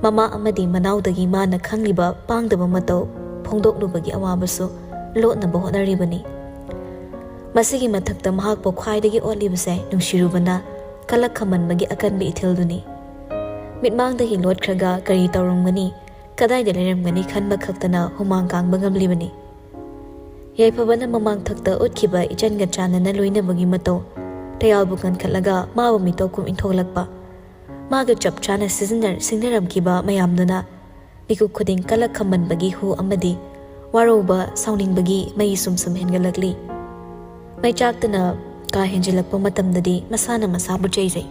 ꯃꯃꯥ ꯑꯃꯗꯤ ꯃꯅꯥꯎꯗꯒꯤ ꯃꯥꯅ ꯈꯪꯂꯤꯕ ꯄꯥꯡꯗꯕ ꯃꯇꯧ ꯐꯣꯡꯗꯣꯛꯂꯨꯕꯒꯤ ꯑꯋꯥꯕꯁꯨ ꯂꯣꯠꯅꯕ ꯍꯣꯠꯅꯔꯤꯕꯅꯤ꯫ ꯃꯁꯤꯒꯤ ꯃꯊꯛꯇ ꯃꯍꯥꯛꯄꯨ ꯈ꯭ꯋꯥꯏꯗꯒꯤ ꯑꯣꯠꯂꯤꯕꯁꯦ ꯅꯨꯡꯁꯤꯔꯨꯕꯅ ꯀꯂꯛ ꯈꯝꯃꯟꯕꯒꯤ ꯑꯀꯟꯕ ꯏꯊꯤꯜꯗꯨꯅꯤ꯫ ꯃꯤꯠꯃꯥꯡꯗꯒꯤ ꯂꯣꯠꯈ꯭ꯔꯒ ꯀꯔꯤ ꯇꯧꯔꯝꯒꯅꯤ, ꯀꯗꯥꯏꯗ ꯂꯩꯔꯝꯒꯅꯤ ꯈꯟꯕ ꯈꯛꯇꯅ ꯍꯨꯃꯥꯡ ꯀꯥꯡꯕ ꯉꯝꯂꯤꯕꯅꯤ꯫ ꯌꯥꯏꯐꯕꯅ ꯃꯃꯥꯡꯊꯛꯇ ꯎꯠꯈꯤꯕ ꯏꯆꯟꯒ ꯆꯥꯟꯅꯅ ꯂꯣꯏꯅꯕꯒꯤ ꯃꯇꯧ ꯇꯌꯥꯜꯕꯨ ꯀꯟꯈꯠꯂꯒ ꯃꯥꯕꯨ ꯃꯤꯇꯧ ꯀꯨꯝ ꯏꯟꯊꯣꯛꯂꯛꯄ꯫ ꯃꯥꯒ ꯆꯞ ꯆꯥꯅ ꯁꯤꯖꯤꯟꯅ-, ꯁꯤꯡꯅꯔꯝꯈꯤꯕ ꯃꯌꯥꯝꯗꯨꯅ ꯃꯤꯀꯨꯞ ꯈꯨꯗꯤꯡ ꯀꯂꯛ ꯈꯝꯃꯟꯕꯒꯤ ꯍꯨ ꯑꯃꯗꯤ ꯋꯥꯔꯧꯕ, ꯁꯥꯎꯅꯤꯡꯕꯒꯤ ꯃꯩ ꯁꯨꯝ ꯁꯨꯝ ꯍꯦꯟꯒꯠꯂꯛꯂꯤ꯫ ꯃꯩ ꯆꯥꯛꯇꯅ ꯀꯥ ꯍꯦꯟꯖꯤꯜꯂꯛꯄ ꯃꯇꯝꯗꯗꯤ ꯃꯁꯥꯅ ꯃꯁꯥꯕꯨ ꯆꯩꯖꯩ꯫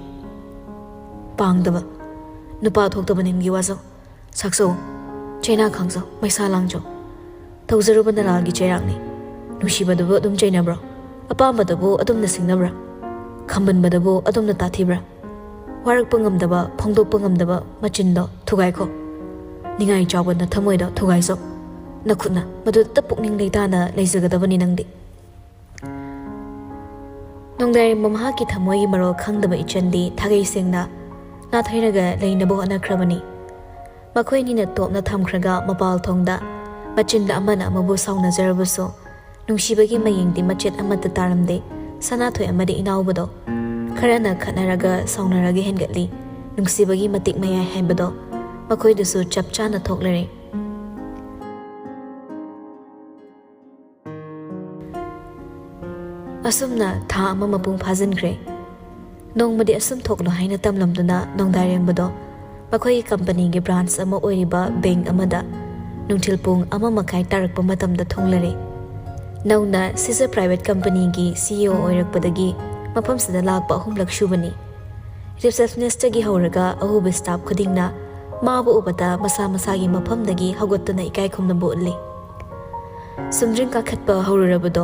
ꯄꯥꯡꯗꯕ, ꯅꯨꯄꯥ ꯊꯣꯛꯇꯕ ꯅꯤꯝꯒꯤ ꯋꯥꯖꯧ꯫ ꯁꯛꯆꯧ, ꯆꯩꯅꯥ ꯈꯥꯡꯖꯧ, ꯃꯩꯁꯥ ꯂꯥꯡꯖꯧ꯫ ꯇꯧꯖꯔꯨꯕ ꯅꯂꯥꯒꯤ ꯆꯩꯔꯥꯛꯅꯤ꯫ ꯅꯨꯡꯁꯤꯕꯗꯨꯕꯨ ꯑꯗꯨꯝ ꯆꯩꯅꯕ꯭ꯔꯣ? ꯑꯄꯥꯝꯕꯗꯨꯕꯨ ꯑꯗꯨꯝꯅ ꯁꯤꯡꯅꯕ꯭ꯔꯥ? ꯈꯝꯕꯟꯕꯗꯕꯨ ꯑꯗꯨꯝꯅ ꯇꯥꯊꯤꯕ꯭ꯔꯥ? ꯋꯥꯔꯛꯄ ꯉꯝꯗꯕ, ꯐꯣꯡꯗꯣꯛꯄ ꯉꯝꯗꯕ ꯃꯆꯤꯟꯗꯣ ꯊꯨꯒꯥꯏꯈꯣ꯫ ꯅꯤꯡꯉꯥꯏ ꯆꯥꯎꯕ ꯅꯊꯃꯣꯏꯗꯣ ꯊꯨꯒꯥꯏꯖꯧ꯫ ꯅꯈꯨꯠꯅ ꯃꯗꯨꯗ ꯄꯨꯛꯅꯤꯡ ꯂꯩꯇꯥꯅ ꯂꯩꯖꯒꯗꯕꯅꯤ ꯅꯪꯗꯤ꯫ ꯅꯣꯡꯗꯥꯏꯔꯦꯝꯕ ꯃꯍꯥꯛꯀꯤ ꯊꯃꯣꯏꯒꯤ ꯃꯔꯣꯜ ꯈꯪꯗꯕ ꯏꯆꯟꯗꯤ ꯊꯥꯒꯩ ꯁꯦꯡꯅ ꯅꯥꯊꯩꯔꯒ ꯂꯩꯅꯕ ꯍꯣꯠꯅꯈ꯭ꯔꯕꯅꯤ꯫ ꯃꯈꯣꯏ ꯑꯅꯤꯅ ꯇꯣꯞꯅ ꯊꯝꯈ꯭ꯔꯒ ꯃꯄꯥꯜ ꯊꯣꯡꯗ ꯃꯆꯤꯟꯗ ꯑꯃꯅ ꯑꯃꯕꯨ ꯁꯥꯎꯅꯖꯔꯕꯁꯨ ꯅꯨꯡꯁꯤꯕꯒꯤ ꯃꯌꯦꯡꯗꯤ ꯃꯆꯦꯠ ꯑꯃꯠꯇ ꯇꯥꯔꯝꯗꯦ꯫ ꯁꯅꯥꯊꯣꯏ ꯑꯃꯗꯤ ꯏꯅꯥꯎꯕꯗꯣ ꯈꯔꯅ ꯈꯠꯅꯔꯒ ꯁꯥꯎꯅꯔꯒ ꯍꯦꯟꯒꯠꯂꯤ꯫ ꯅꯨꯡꯁꯤꯕꯒꯤ ꯃꯇꯤꯛ ꯃꯌꯥꯏ ꯍꯥꯏꯕꯗꯣ ꯃꯈꯣꯏꯗꯁꯨ ꯆꯞ ꯆꯥꯅ ꯊꯣꯛꯂꯔꯦ꯫ ꯑꯁꯨꯝꯅ ꯊꯥ ꯑꯃ ꯃꯄꯨꯡ ꯐꯥꯖꯤꯟꯈ꯭ꯔꯦ꯫ ꯅꯣꯡꯃꯗꯤ ꯑꯁꯨꯝ ꯊꯣꯛꯂꯣ ꯍꯥꯏꯅ ꯇꯝꯂꯝꯗꯨꯅ ꯅꯣꯡꯗꯥꯏꯔꯦꯝꯕꯗꯣ ꯃꯈꯣꯏꯒꯤ ꯀꯝꯄꯅꯤꯒꯤ ꯕ꯭ꯔꯥꯟꯁ ꯑꯃ ꯑꯣꯏꯔꯤꯕ ꯕꯦꯡꯛ ꯑꯃꯗ ꯅꯨꯡꯊꯤꯜ ꯄꯨꯡ ꯑꯃ ꯃꯈꯥꯏ ꯇꯥꯔꯛꯄ ꯃꯇꯝꯗ ꯊꯨꯡꯂꯔꯦ꯫ ꯅꯧꯅ ꯁꯤꯖ ꯄ꯭ꯔꯥꯏꯚꯦꯠ ꯀꯝꯄꯅꯤꯒꯤ ꯁꯤ ꯏ ꯑꯣ ꯑꯣꯏꯔꯛꯄꯗꯒꯤ ꯃꯐꯝꯁꯤꯗ ꯂꯥꯛꯄ ꯑꯍꯨꯝꯂꯛ ꯁꯨꯕꯅꯤ꯫ ꯔꯤꯁꯦꯞꯁꯅꯤꯁꯇꯒꯤ ꯍꯧꯔꯒ ꯑꯍꯧꯕ ꯁ꯭ꯇꯥꯐ ꯈꯨꯗꯤꯡꯅ ꯃꯥꯕꯨ ꯎꯕꯗ ꯃꯁꯥ ꯃꯁꯥꯒꯤ ꯃꯐꯝꯗꯒꯤ ꯍꯧꯒꯠꯇꯨꯅ ꯏꯀꯥꯏ ꯈꯨꯝꯅꯕ ꯎꯠꯂꯤ꯫ ꯁꯨꯝꯗ꯭ꯔꯤꯡ ꯀꯥꯈꯠꯄ ꯍꯧꯔꯨꯔꯕꯗꯣ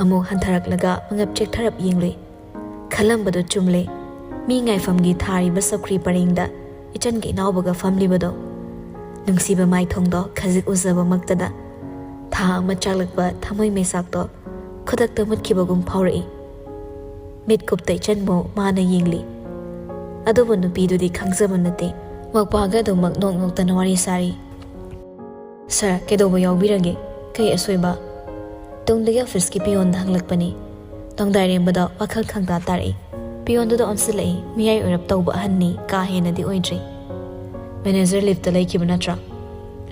ꯑꯃꯨꯛ ꯍꯟꯊꯔꯛꯂꯒ ꯃꯉꯛ ꯆꯦꯛꯊꯔꯞ ꯌꯦꯡꯂꯨꯏ꯫ ꯈꯜꯂꯝꯕꯗꯨ ꯆꯨꯝꯂꯦ꯫ ꯃꯤ ꯉꯥꯏꯐꯝꯒꯤ ꯊꯥꯔꯤꯕ ꯆꯧꯀ꯭ꯔꯤ ꯄꯔꯦꯡꯗ ꯏꯆꯟꯒ ꯏꯅꯥꯎꯕꯒ ꯐꯝꯂꯤꯕꯗꯣ꯫ ꯅꯨꯡꯁꯤꯕ ꯃꯥꯏꯊꯣꯡꯗꯣ ꯈꯖꯤꯛ ꯎꯖꯕꯃꯛꯇꯗ ꯊꯥ ꯑꯃ ꯆꯥꯛꯂꯛꯄ ꯊꯃꯣꯏ ꯃꯩꯆꯥꯛꯇꯣ ꯈꯨꯗꯛꯇ ꯃꯨꯠꯈꯤꯕꯒꯨꯝ ꯐꯥꯎꯔꯛꯏ꯫ ꯃꯤꯠꯀꯨꯞꯇ ꯏꯆꯟꯕꯨ ꯃꯥꯅ ꯌꯦꯡꯂꯤ꯫ ꯑꯗꯨꯕꯨ ꯅꯨꯄꯤꯗꯨꯗꯤ ꯈꯪꯖꯕ ꯅꯠꯇꯦ꯫ ꯃꯄꯥꯒ ꯑꯗꯨꯃꯛ ꯅꯣꯛ ꯅꯣꯛꯇꯅ ꯋꯥꯔꯤ ꯁꯥꯔꯤ꯫ "ꯁꯥꯔ, ꯀꯩꯗꯧꯕ ꯌꯥꯎꯕꯤꯔꯒꯦ? ꯀꯩ ꯑꯁꯣꯏꯕ?" ꯇꯨꯡꯗꯒꯤ ꯑꯣꯐꯤꯁꯀꯤ ꯄꯤꯌꯣꯟꯗ ꯍꯪꯂꯛꯄꯅꯤ꯫ ꯅꯣꯡꯗꯥꯏꯔꯦꯝꯕꯗ ꯋꯥꯈꯜ ꯈꯪꯇꯥ ꯇꯥꯔꯛꯏ꯫ ꯄꯤꯌꯣꯟꯗꯨꯗ ꯑꯣꯟꯁꯤꯜꯂꯛꯏ꯫ ꯃꯤꯌꯥꯏ ꯑꯣꯏꯔꯞ ꯇꯧꯕ ꯑꯍꯟꯅꯤ, ꯀꯥ ꯍꯦꯟꯅꯗꯤ ꯑꯣꯏꯗ꯭ꯔꯤ꯫ "ꯃꯦꯅꯦꯖꯔ ꯂꯤꯐꯇ ꯂꯩꯈꯤꯕ ꯅꯠꯇ꯭ꯔꯥ?"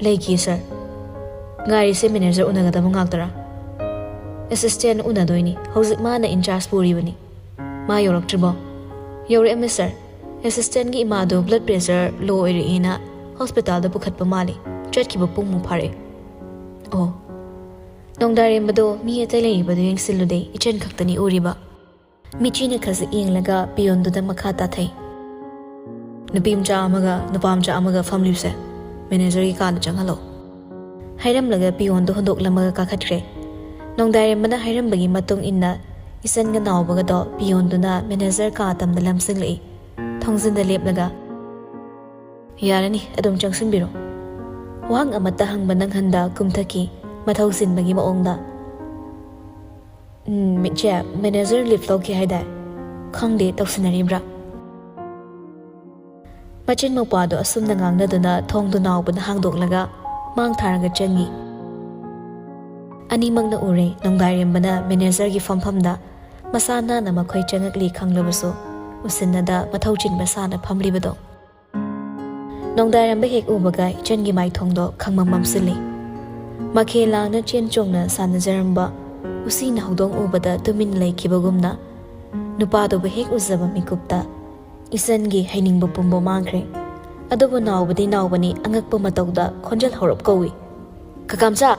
"ꯂꯩꯈꯤ, ꯁꯥꯔ꯫" "ꯉꯥꯏꯔꯤꯁꯦ ꯃꯦꯅꯦꯖꯔ ꯎꯅꯒꯗꯕ ꯉꯥꯛꯇꯔꯥ?" "ꯑꯦꯁꯤꯁꯇꯦꯟ ꯎꯅꯗꯣꯏꯅꯤ꯫ ꯍꯧꯖꯤꯛ ꯃꯥꯅ ꯏꯟꯆꯥꯔꯖ ꯄꯨꯔꯤꯕꯅꯤ꯫ ꯃꯥ ꯌꯧꯔꯛꯇ꯭ꯔꯤꯕꯣ?" "ꯌꯧꯔꯛꯑꯝꯃꯦ, ꯁꯥꯔ꯫ ꯑꯦꯁꯤꯁꯇꯦꯟꯒꯤ ꯏꯃꯥꯗꯨ ꯕ꯭ꯂꯗ ꯄ꯭ꯔꯦꯁꯔ ꯂꯣ ꯑꯣꯏꯔꯛꯑꯦꯅ ꯍꯣꯁꯄꯤꯇꯥꯜꯗ ꯄꯨꯈꯠꯄ ꯃꯥꯜꯂꯤ꯫ ꯆꯠꯈꯤꯕ ꯄꯨꯡꯃꯨꯛ ꯐꯥꯔꯦ꯫" "ꯑꯣ꯫" ꯅꯣꯡꯗꯥꯏꯔꯦꯝꯕꯗꯣ ꯃꯤ ꯑꯇꯩ ꯂꯩꯔꯤꯕꯗꯨ ꯌꯦꯡꯁꯤꯜꯂꯨꯗꯦ, ꯏꯆꯟ ꯈꯛꯇꯅꯤ ꯎꯔꯤꯕ꯫ ꯃꯤꯆꯤꯅ ꯈꯖꯤꯛ ꯌꯦꯡꯂꯒ ꯄꯤꯌꯣꯟꯗꯨꯗ ꯃꯈꯥ ꯇꯥꯊꯩ꯫ "ꯅꯨꯄꯤ ꯃꯆꯥ ꯑꯃꯒ ꯅꯨꯄꯥ ꯃꯆꯥ ꯑꯃꯒ ꯐꯝꯂꯤꯕꯁꯦ ꯃꯦꯅꯦꯖꯔꯒꯤ ꯀꯥꯗ ꯆꯪꯍꯜꯂꯣ꯫" ꯍꯥꯏꯔꯝꯂꯒ ꯄꯤꯌꯣꯟꯗꯨ ꯍꯨꯟꯗꯣꯛꯂꯝꯃꯒ ꯀꯥꯈꯠꯈ꯭ꯔꯦ꯫ ꯅꯣꯡꯗꯥꯏꯔꯦꯝꯕꯅ ꯍꯥꯏꯔꯝꯕꯒꯤ ꯃꯇꯨꯡ ꯏꯟꯅ ꯏꯆꯟꯒ ꯅꯥꯎꯕꯒꯗꯣ ꯄꯤꯌꯣꯟꯗꯨꯅ ꯃꯦꯅꯦꯖꯔ ꯀꯥ ꯇꯝꯗ ꯂꯝꯖꯤꯡꯂꯛꯏ꯫ ꯊꯣꯡꯖꯤꯟꯗ ꯂꯦꯞꯂꯒ, "ꯌꯥꯔꯅꯤ, ꯑꯗꯨꯝ ꯆꯪꯁꯤꯟꯕꯤꯔꯣ꯫" ꯋꯥꯍꯪ ꯑꯃꯠꯇ ꯍꯪꯕ ꯅꯪꯍꯟꯗ ꯀꯨꯝꯊꯈꯤ, ꯃꯊꯧ ꯆꯤꯟꯕꯒꯤ ꯃꯑꯣꯡꯗ꯫ "ꯎꯝ, ꯃꯤꯠꯁꯦ, ꯃꯦꯅꯦꯖꯔ ꯂꯤꯐ ꯂꯧꯈꯤ ꯍꯥꯏꯗꯥꯏ? ꯈꯪꯗꯦ, ꯇꯧꯁꯤꯟꯅꯔꯤꯕ꯭ꯔꯥ?" ꯃꯆꯤꯟ ꯃꯧꯄ꯭ꯋꯥꯗꯣ ꯑꯁꯨꯝꯅ ꯉꯥꯡꯅꯗꯨꯅ ꯊꯣꯡꯗꯨ ꯅꯥꯎꯕꯅ ꯍꯥꯡꯗꯣꯛꯂꯒ ꯃꯥꯡ ꯊꯥꯔꯒ ꯆꯪꯉꯤ꯫ ꯑꯅꯤꯃꯛꯅ ꯎꯔꯦ, ꯅꯣꯡꯗꯥꯏꯔꯦꯝꯕꯅ ꯃꯦꯅꯦꯖꯔꯒꯤ ꯐꯝꯐꯝꯗ ꯃꯁꯥ ꯅꯥꯟꯅ ꯃꯈꯣꯏ ꯆꯪꯉꯛꯂꯤ ꯈꯪꯂꯕꯁꯨ ꯎꯁꯤꯟꯅꯗ ꯃꯊꯧ ꯆꯤꯟꯕ ꯁꯥꯅ ꯐꯝꯂꯤꯕꯗꯣ꯫ ꯅꯣꯡꯗꯥꯏꯔꯦꯝꯕ ꯍꯦꯛ ꯎꯕꯒ ꯏꯆꯟꯒꯤ ꯃꯥꯏꯊꯣꯡꯗꯣ ꯈꯪꯃꯝ ꯃꯝꯁꯤꯜꯂꯤ꯫ ꯃꯈꯦꯜ ꯂꯥꯡꯅ ꯆꯦꯟ ꯆꯣꯡꯅ ꯁꯥꯟꯅꯖꯔꯝꯕ ꯎꯆꯤꯅ ꯍꯧꯗꯣꯡ ꯎꯕꯗ ꯇꯨꯃꯤꯟ ꯂꯩꯈꯤꯕꯒꯨꯝꯅ ꯅꯨꯄꯥꯗꯨꯕꯨ ꯍꯦꯛ ꯎꯖꯕ ꯃꯤꯀꯨꯞꯇ ꯏꯆꯟꯒꯤ ꯍꯩꯅꯤꯡꯕ ꯄꯨꯝꯕ ꯃꯥꯡꯈ꯭ꯔꯦ꯫ ꯑꯗꯨꯕꯨ ꯅꯥꯎꯕꯗꯤ ꯅꯥꯎꯕꯅꯤ, ꯑꯉꯛꯄ ꯃꯇꯧꯗ ꯈꯣꯟꯖꯦꯜ ꯍꯧꯔꯞ ꯀꯧꯏ, "ꯀꯀꯥꯝꯆꯥ!"